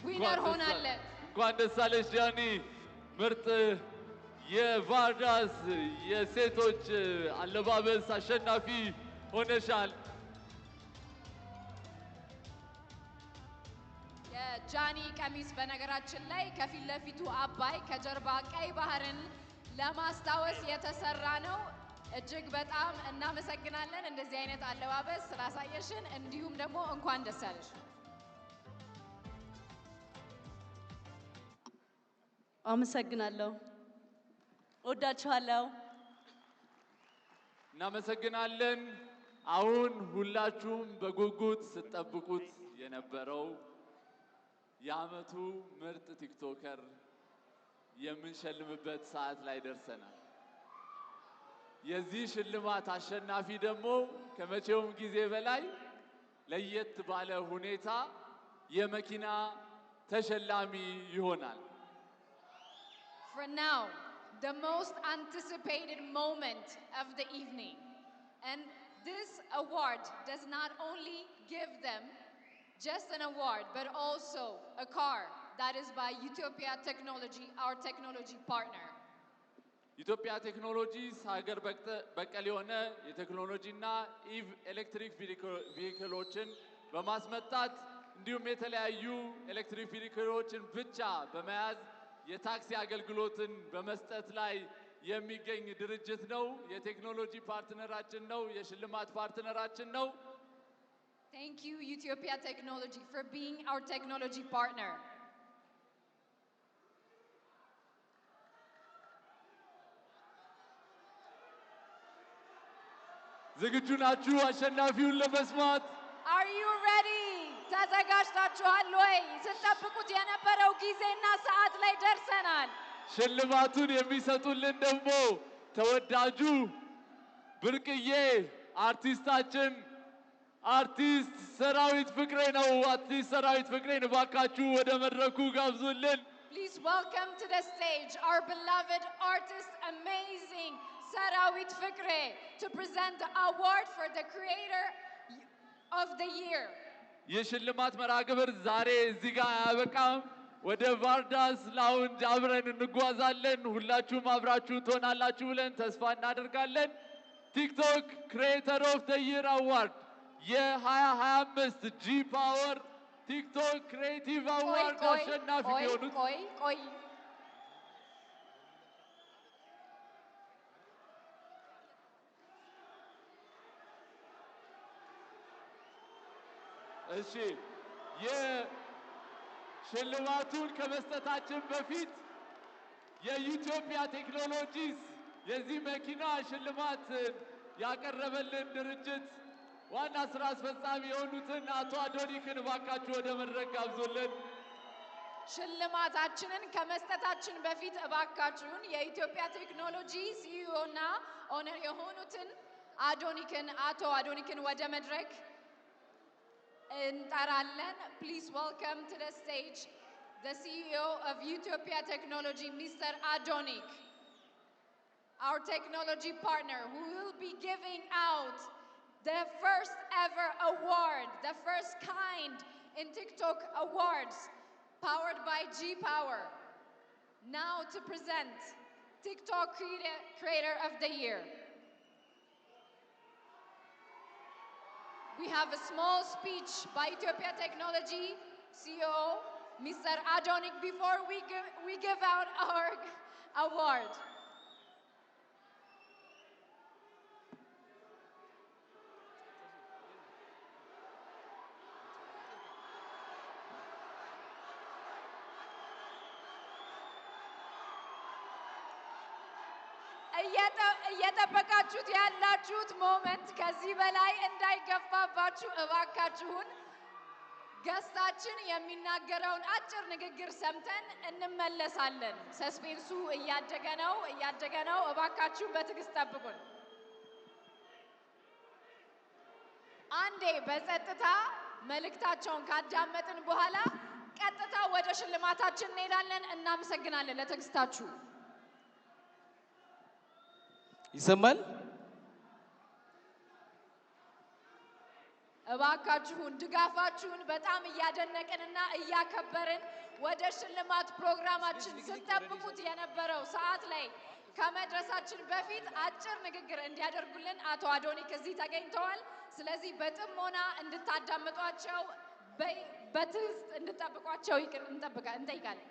winner ሆናለች። እንኳን ደስ አለሽ ጃኒ፣ ምርጥ የቫርዳስ የሴቶች አለባበስ አሸናፊ ሆነሻል። የጃኒ ቀሚስ በነገራችን ላይ ከፊት ለፊቱ አባይ ከጀርባ ቀይ ባህርን ለማስታወስ የተሰራ ነው። እጅግ በጣም እናመሰግናለን እንደዚህ አይነት አለባበስ ስላሳየሽን፣ እንዲሁም ደግሞ እንኳን ደስ ያለሽ። አመሰግናለሁ። እወዳችኋለሁ። እናመሰግናለን። አሁን ሁላችሁም በጉጉት ስትጠብቁት የነበረው የዓመቱ ምርጥ TikToker የምንሸልምበት ሰዓት ላይ ደርሰናል። የዚህ ሽልማት አሸናፊ ደግሞ ከመቼውም ጊዜ በላይ ለየት ባለ ሁኔታ የመኪና ተሸላሚ ይሆናል። For now, the most anticipated moment of the evening. And this award does not only give them just an award, but also a car that is by Utopia Technology, our technology partner. ኢትዮጵያ ቴክኖሎጂስ ሀገር በቀል የሆነ የቴክኖሎጂና electric vehicle ኦችን በማስመጣት እንዲሁም የተለያዩ electric vehicle ኦችን ብቻ በመያዝ የታክሲ አገልግሎትን በመስጠት ላይ የሚገኝ ድርጅት ነው። የቴክኖሎጂ partner ኣችን ነው። የሽልማት partner ኣችን ነው። Thank you, Utopia Technology, for being our technology partner. ዝግጁ ናችሁ አሸናፊውን ለመስማት? Are you ready? ተዘጋጅታችኋል ወይ? ስትጠብቁት የነበረው ጊዜና ሰዓት ላይ ደርሰናል። ሽልማቱን የሚሰጡልን ደግሞ ተወዳጁ ብርቅዬ አርቲስታችን አርቲስት ሰራዊት ፍቅሬ ነው። አርቲስት ሰራዊት ፍቅሬን እባካችሁ ወደ መድረኩ ጋብዙልን። Please welcome to the stage our beloved artist, amazing Serawit Fikre, to present the award for the Creator of the Year. የሽልማት መርሃ ግብር ዛሬ እዚህ ጋር አያበቃም። ወደ ቫርዳስ Lounge አብረን እንጓዛለን። ሁላችሁም አብራችሁ ትሆናላችሁ ብለን ተስፋ እናደርጋለን። TikTok Creator of the Year Award የ2025 G Power TikTok Creative ቆይ Award ቆይ አሸናፊ ቆይ የሆኑት ቆይ ቆይ። እሺ፣ የሽልማቱን ከመስጠታችን በፊት የኢትዮጵያ ቴክኖሎጂስ የዚህ መኪና ሽልማት ያቀረበልን ድርጅት ዋና ስራ አስፈጻሚ የሆኑትን አቶ አዶኒክን እባካችሁ ወደ መድረክ ጋብዙልን። ሽልማታችንን ከመስጠታችን በፊት እባካችሁን የኢትዮጵያ ቴክኖሎጂ CEO እና owner የሆኑትን አዶኒክን፣ አቶ አዶኒክን ወደ መድረክ እንጠራለን። Please welcome to the stage the CEO of Utopia Technology, Mr. Adonik, our technology partner, who will be giving out the first ever award, the first kind in TikTok awards, powered by G Power. Now to present TikTok Creator of the Year. We have a small speech by Utopia Technology CEO, Mr. Adonik, before we give out our award. እየጠበቃችሁት ያላችሁት moment ከዚህ በላይ እንዳይገፋባችሁ እባካችሁን guest ኣችን የሚናገረውን አጭር ንግግር ሰምተን እንመለሳለን። Suspense ኡ እያደገ ነው፣ እያደገ ነው። እባካችሁን በትዕግስት ጠብቁን። አንዴ በጸጥታ መልእክታቸውን ካዳመጥን በኋላ ቀጥታ ወደ ሽልማታችን እንሄዳለን። እናመሰግናለን ለትዕግስታችሁ። ይሰማል? እባካችሁን ድጋፋችሁን በጣም እያደነቅንና እያከበርን ወደ ሽልማት ፕሮግራማችን ስትጠብቁት የነበረው ሰዓት ላይ ከመድረሳችን በፊት አጭር ንግግር እንዲያደርጉልን አቶ አዶኒክ እዚህ ተገኝተዋል። ስለዚህ በጥሞና እንድታዳምጧቸው፣ በትዕግስት እንድጠብቋቸው እንጠይቃለን።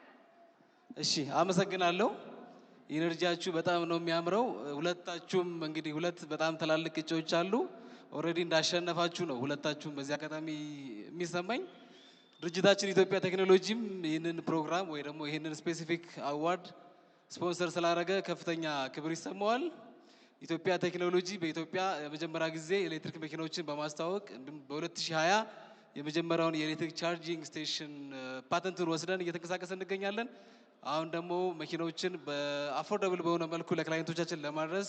እሺ፣ አመሰግናለሁ። Energy ያችሁ በጣም ነው የሚያምረው። ሁለታችሁም እንግዲህ ሁለት በጣም ትላልቅ እጩዎች አሉ። Already እንዳሸነፋችሁ ነው ሁለታችሁም በዚህ አጋጣሚ የሚሰማኝ። ድርጅታችን ኢትዮጵያ ቴክኖሎጂም ይህንን ፕሮግራም ወይ ደግሞ ይህንን specific award sponsor ስላደረገ ከፍተኛ ክብር ይሰማዋል። ኢትዮጵያ ቴክኖሎጂ በኢትዮጵያ የመጀመሪያ ጊዜ ኤሌክትሪክ መኪናዎችን በማስተዋወቅ፣ እንዲሁም በ2020 የመጀመሪያውን የኤሌክትሪክ charging station patent ኡን ወስደን እየተንቀሳቀስን እንገኛለን። አሁን ደግሞ መኪናዎችን በ affordable በሆነ መልኩ ለ client ኦቻችን ለማድረስ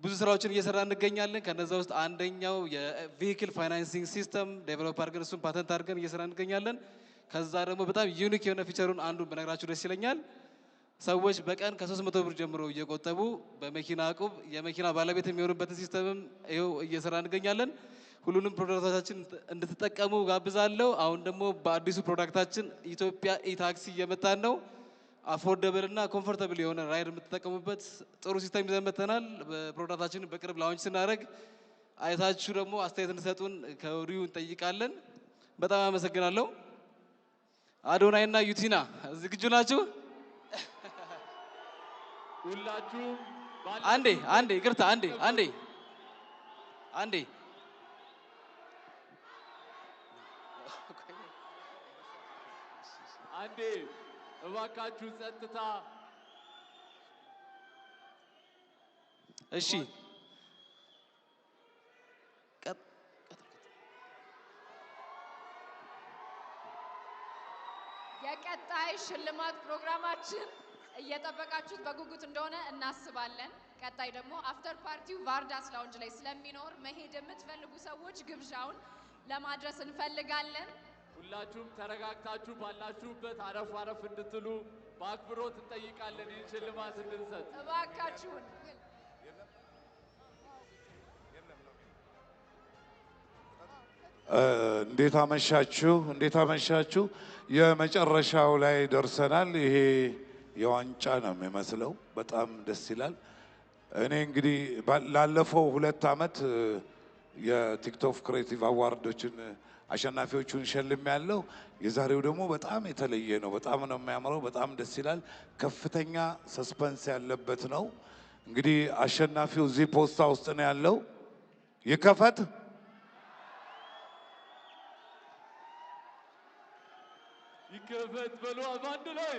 ብዙ ስራዎችን እየሰራን እንገኛለን። ከነዛ ውስጥ አንደኛው የ vehicle financing system develop አድርገን፣ እሱን ፓተንት አድርገን እየሰራን እንገኛለን። ከዛ ደግሞ በጣም unique የሆነ feature ኡን አንዱን ብነግራችሁ ደስ ይለኛል። ሰዎች በቀን ከ300 ብር ጀምሮ እየቆጠቡ በመኪና እቁብ የመኪና ባለቤት የሚሆኑበትን system ም ይኸው እየሰራን እንገኛለን። ሁሉንም product ኦቻችን እንድትጠቀሙ ጋብዛለሁ። አሁን ደግሞ በአዲሱ product ኣችን ኢትዮጵያ e-taxi እየመጣን ነው። Affordable እና comfortable የሆነ ride የምትጠቀሙበት ጥሩ system ይዘን መጥተናል። በ product ኣችንን በቅርብ launch ስናደርግ አይታችሁ ደግሞ አስተያየት እንድትሰጡን ከወዲሁ እንጠይቃለን። በጣም አመሰግናለሁ። አዶናይ እና ዩቲና ዝግጁ ናችሁ? ሁላችሁም አንዴ አንዴ፣ ይቅርታ፣ አንዴ አንዴ አንዴ። አንዴ እባካችሁ ጸጥታ። እሺ። የቀጣይ ሽልማት ፕሮግራማችን እየጠበቃችሁት በጉጉት እንደሆነ እናስባለን። ቀጣይ ደግሞ after party ው ቫርዳስ ላውንጅ ላይ ስለሚኖር መሄድ የምትፈልጉ ሰዎች ግብዣውን ለማድረስ እንፈልጋለን። ሁላችሁም ተረጋግታችሁ ባላችሁበት አረፍ አረፍ እንድትሉ በአክብሮት እንጠይቃለን። ይህን ሽልማት እንድንሰጥ እባካችሁን። እንዴት አመሻችሁ? እንዴት አመሻችሁ? የመጨረሻው ላይ ደርሰናል። ይሄ የዋንጫ ነው የሚመስለው። በጣም ደስ ይላል። እኔ እንግዲህ ላለፈው 2 ዓመት የ TikTok Creative Award ኦችን አሸናፊዎቹን ሸልሜያለሁ። የዛሬው ደግሞ በጣም የተለየ ነው። በጣም ነው የሚያምረው። በጣም ደስ ይላል። ከፍተኛ suspense ያለበት ነው። እንግዲህ አሸናፊው እዚህ ፖስታ ውስጥ ነው ያለው። ይከፈት። ይከፈት በሉ በአንድ ላይ።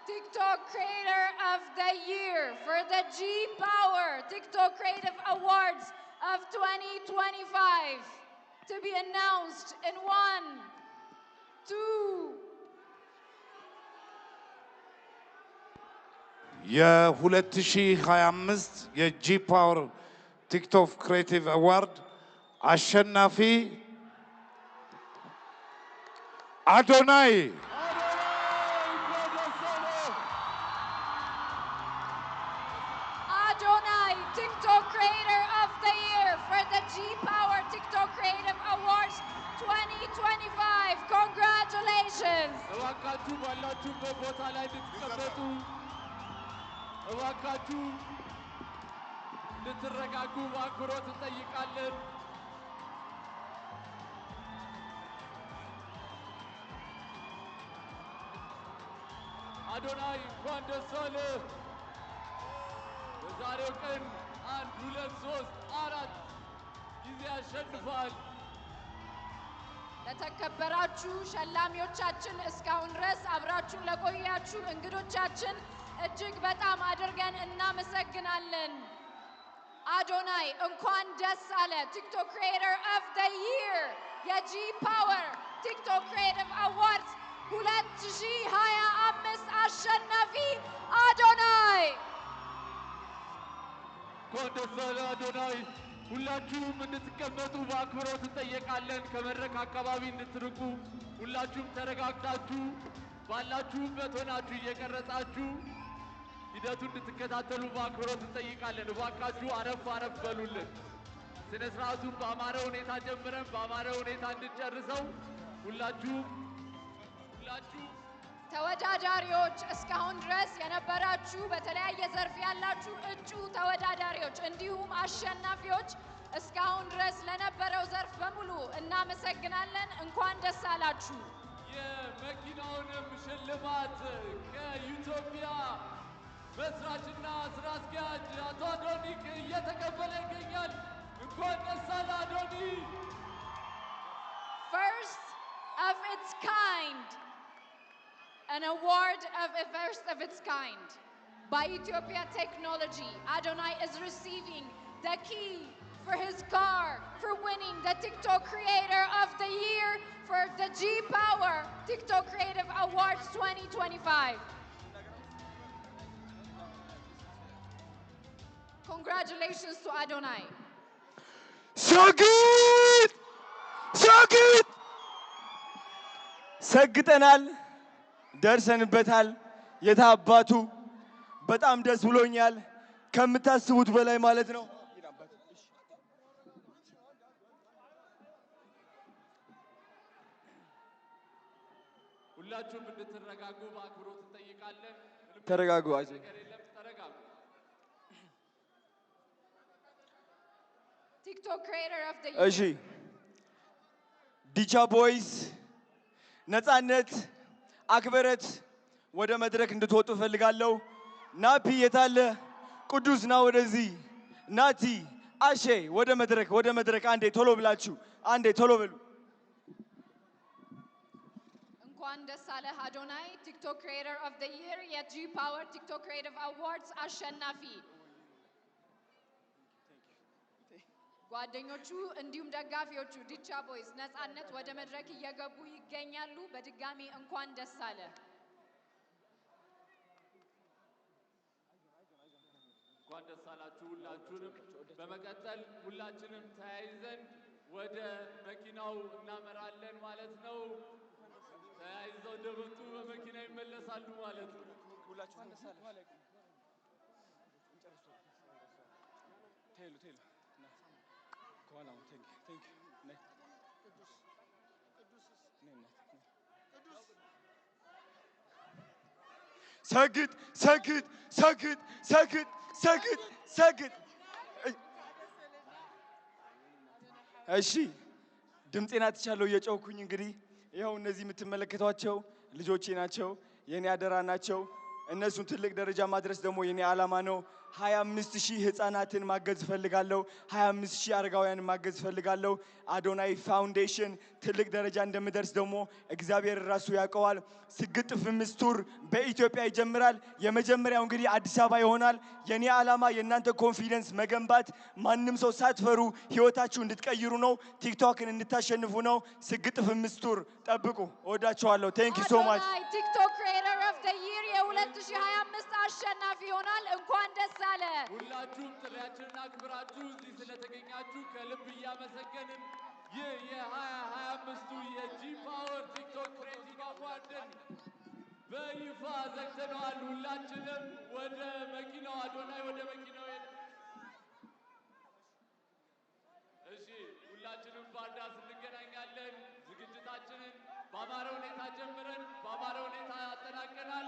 TikTok Creator of the Year for the G Power TikTok Creative Awards of 2025 to be announced in 1, 2. የ2025 የ G Power TikTok Creative Award አሸናፊ አዶናይ። Adonai, TikTok Creator of the Year for the G Power TikTok Creative Awards 2025. Congratulations! እባካችሁ ባላችሁበት ቦታ ላይ እንድትቀመጡ፣ እባካችሁ እንድትረጋጉ በአክብሮት እንጠይቃለን። አዶናይ እንኳን ደስ አለህ። በዛሬው ቀን 1፣ 2፣ 3፣ 4 ጊዜ አሸንፏል። ለተከበራችሁ ሸላሚዎቻችን፣ እስካሁን ድረስ አብራችሁን ለቆያችሁ እንግዶቻችን እጅግ በጣም አድርገን እናመሰግናለን። አዶናይ እንኳን ደስ አለህ። TikTok Creator of the Year የ G Power TikTok Creative Awards 2025 አሸናፊ አዶናይ። እንኳን ደስ አለህ አዶናይ። ሁላችሁም እንድትቀመጡ በአክብሮት እንጠየቃለን። ከመድረክ አካባቢ እንድትርቁ ሁላችሁም ተረጋግታችሁ ባላችሁበት ሆናችሁ እየቀረጻችሁ ሂደቱን እንድትከታተሉ በአክብሮት እንጠይቃለን። እባካችሁ አረፍ አረፍ በሉልን። ስነ ስርዓቱን በአማረ ሁኔታ ጀምረን በአማረ ሁኔታ እንድንጨርሰው ሁላችሁም ሁላችሁም ተወዳዳሪዎች፣ እስካሁን ድረስ የነበራችሁ በተለያየ ዘርፍ ያላችሁ እጩ ተወዳዳሪዎች እንዲሁም አሸናፊዎች እስካሁን ድረስ ለነበረው ዘርፍ በሙሉ እናመሰግናለን። እንኳን ደስ አላችሁ። የመኪናውንም ሽልማት ከኢትዮጵያ መስራችና ስራ አስኪያጅ አቶ አዶኒክ እየተቀበለ ይገኛል። እንኳን ደስ አለህ አዶኒ። First of its kind, an award of a first of its kind by Ethiopia Technology. Adonai is receiving the key for his car for winning the TikTok Creator of the Year for the G Power TikTok Creative Awards 2025. Congratulations to Adonai. ሰግጥ ሰግጥ፣ ሰግጠናል፣ ደርሰንበታል። የታባቱ በጣም ደስ ብሎኛል፣ ከምታስቡት በላይ ማለት ነው። ሁላችሁም እንድትረጋጉ በአክብሮት እንጠይቃለን። ምንም ተረጋጉ። አይዞህ። ነገር የለም፣ ተረጋጉ። TikTok Creator of the እሺ፣ ዲቻ ቦይስ፣ ነፃነት፣ አክበረት ወደ መድረክ እንድትወጡ እፈልጋለሁ። ናፒ የታለ? ቅዱስ ና ወደዚህ። ናቲ፣ አሼ ወደ መድረክ፣ ወደ መድረክ። አንዴ ቶሎ ብላችሁ፣ አንዴ ቶሎ በሉ። እንኳን ደስ አለህ አዶናይ፣ TikTok Creator of the Year የ G Power TikTok Creative Awards አሸናፊ። ጓደኞቹ እንዲሁም ደጋፊዎቹ ዲቻ ቦይስ፣ ነፃነት ወደ መድረክ እየገቡ ይገኛሉ። በድጋሚ እንኳን ደስ አለህ። እንኳን ደስ አላችሁ ሁላችሁንም። በመቀጠል ሁላችንም ተያይዘን ወደ መኪናው እናመራለን ማለት ነው። ተያይዘው እንደመጡ በመኪና ይመለሳሉ ማለት ነው። ሰግጥ ሰግጥ ሰግጥ ሰግጥ ሰግጥ ሰግጥ። እሺ፣ ድምፄን አጥቻለሁ እየጮህኩኝ። እንግዲህ ይኸው እነዚህ የምትመለከቷቸው ልጆቼ ናቸው፣ የኔ አደራ ናቸው። እነሱን ትልቅ ደረጃ ማድረስ ደግሞ የኔ ዓላማ ነው። 25 ሺህ ህፃናትን ማገዝ እፈልጋለሁ። 25 ሺህ አረጋውያንን ማገዝ እፈልጋለሁ። አዶናይ ፋውንዴሽን ትልቅ ደረጃ እንደምደርስ ደግሞ እግዚአብሔር ራሱ ያውቀዋል። ስግጥ ፍምስ tour በኢትዮጵያ ይጀምራል። የመጀመሪያው እንግዲህ አዲስ አበባ ይሆናል። የኔ ዓላማ የእናንተ confidence መገንባት፣ ማንም ሰው ሳትፈሩ ህይወታችሁ እንድትቀይሩ ነው። ቲክቶክን እንድታሸንፉ ነው። ስግጥ ፍምስ tour ጠብቁ። እወዳችኋለሁ። Thank you so much። አዶናይ TikTok Creator of the Year የ2025 አሸናፊ ይሆናል። እንኳን ደስ አለ። ሁላችሁም ጥሪያችንን አክብራችሁ እዚህ ስለተገኛችሁ ከልብ እያመሰገንን ይህ የ2025ቱ የ G Power TikTok Creative Award ን በይፋ ዘግተነዋል። ሁላችንም ወደ መኪናው፣ አዶናይ ወደ መኪናው ሄደ። እሺ፣ ሁላችንም ባርዳስ እንገናኛለን። ዝግጅታችንን በአማረ ሁኔታ ጀምረን በአማረ ሁኔታ አጠናቀናል።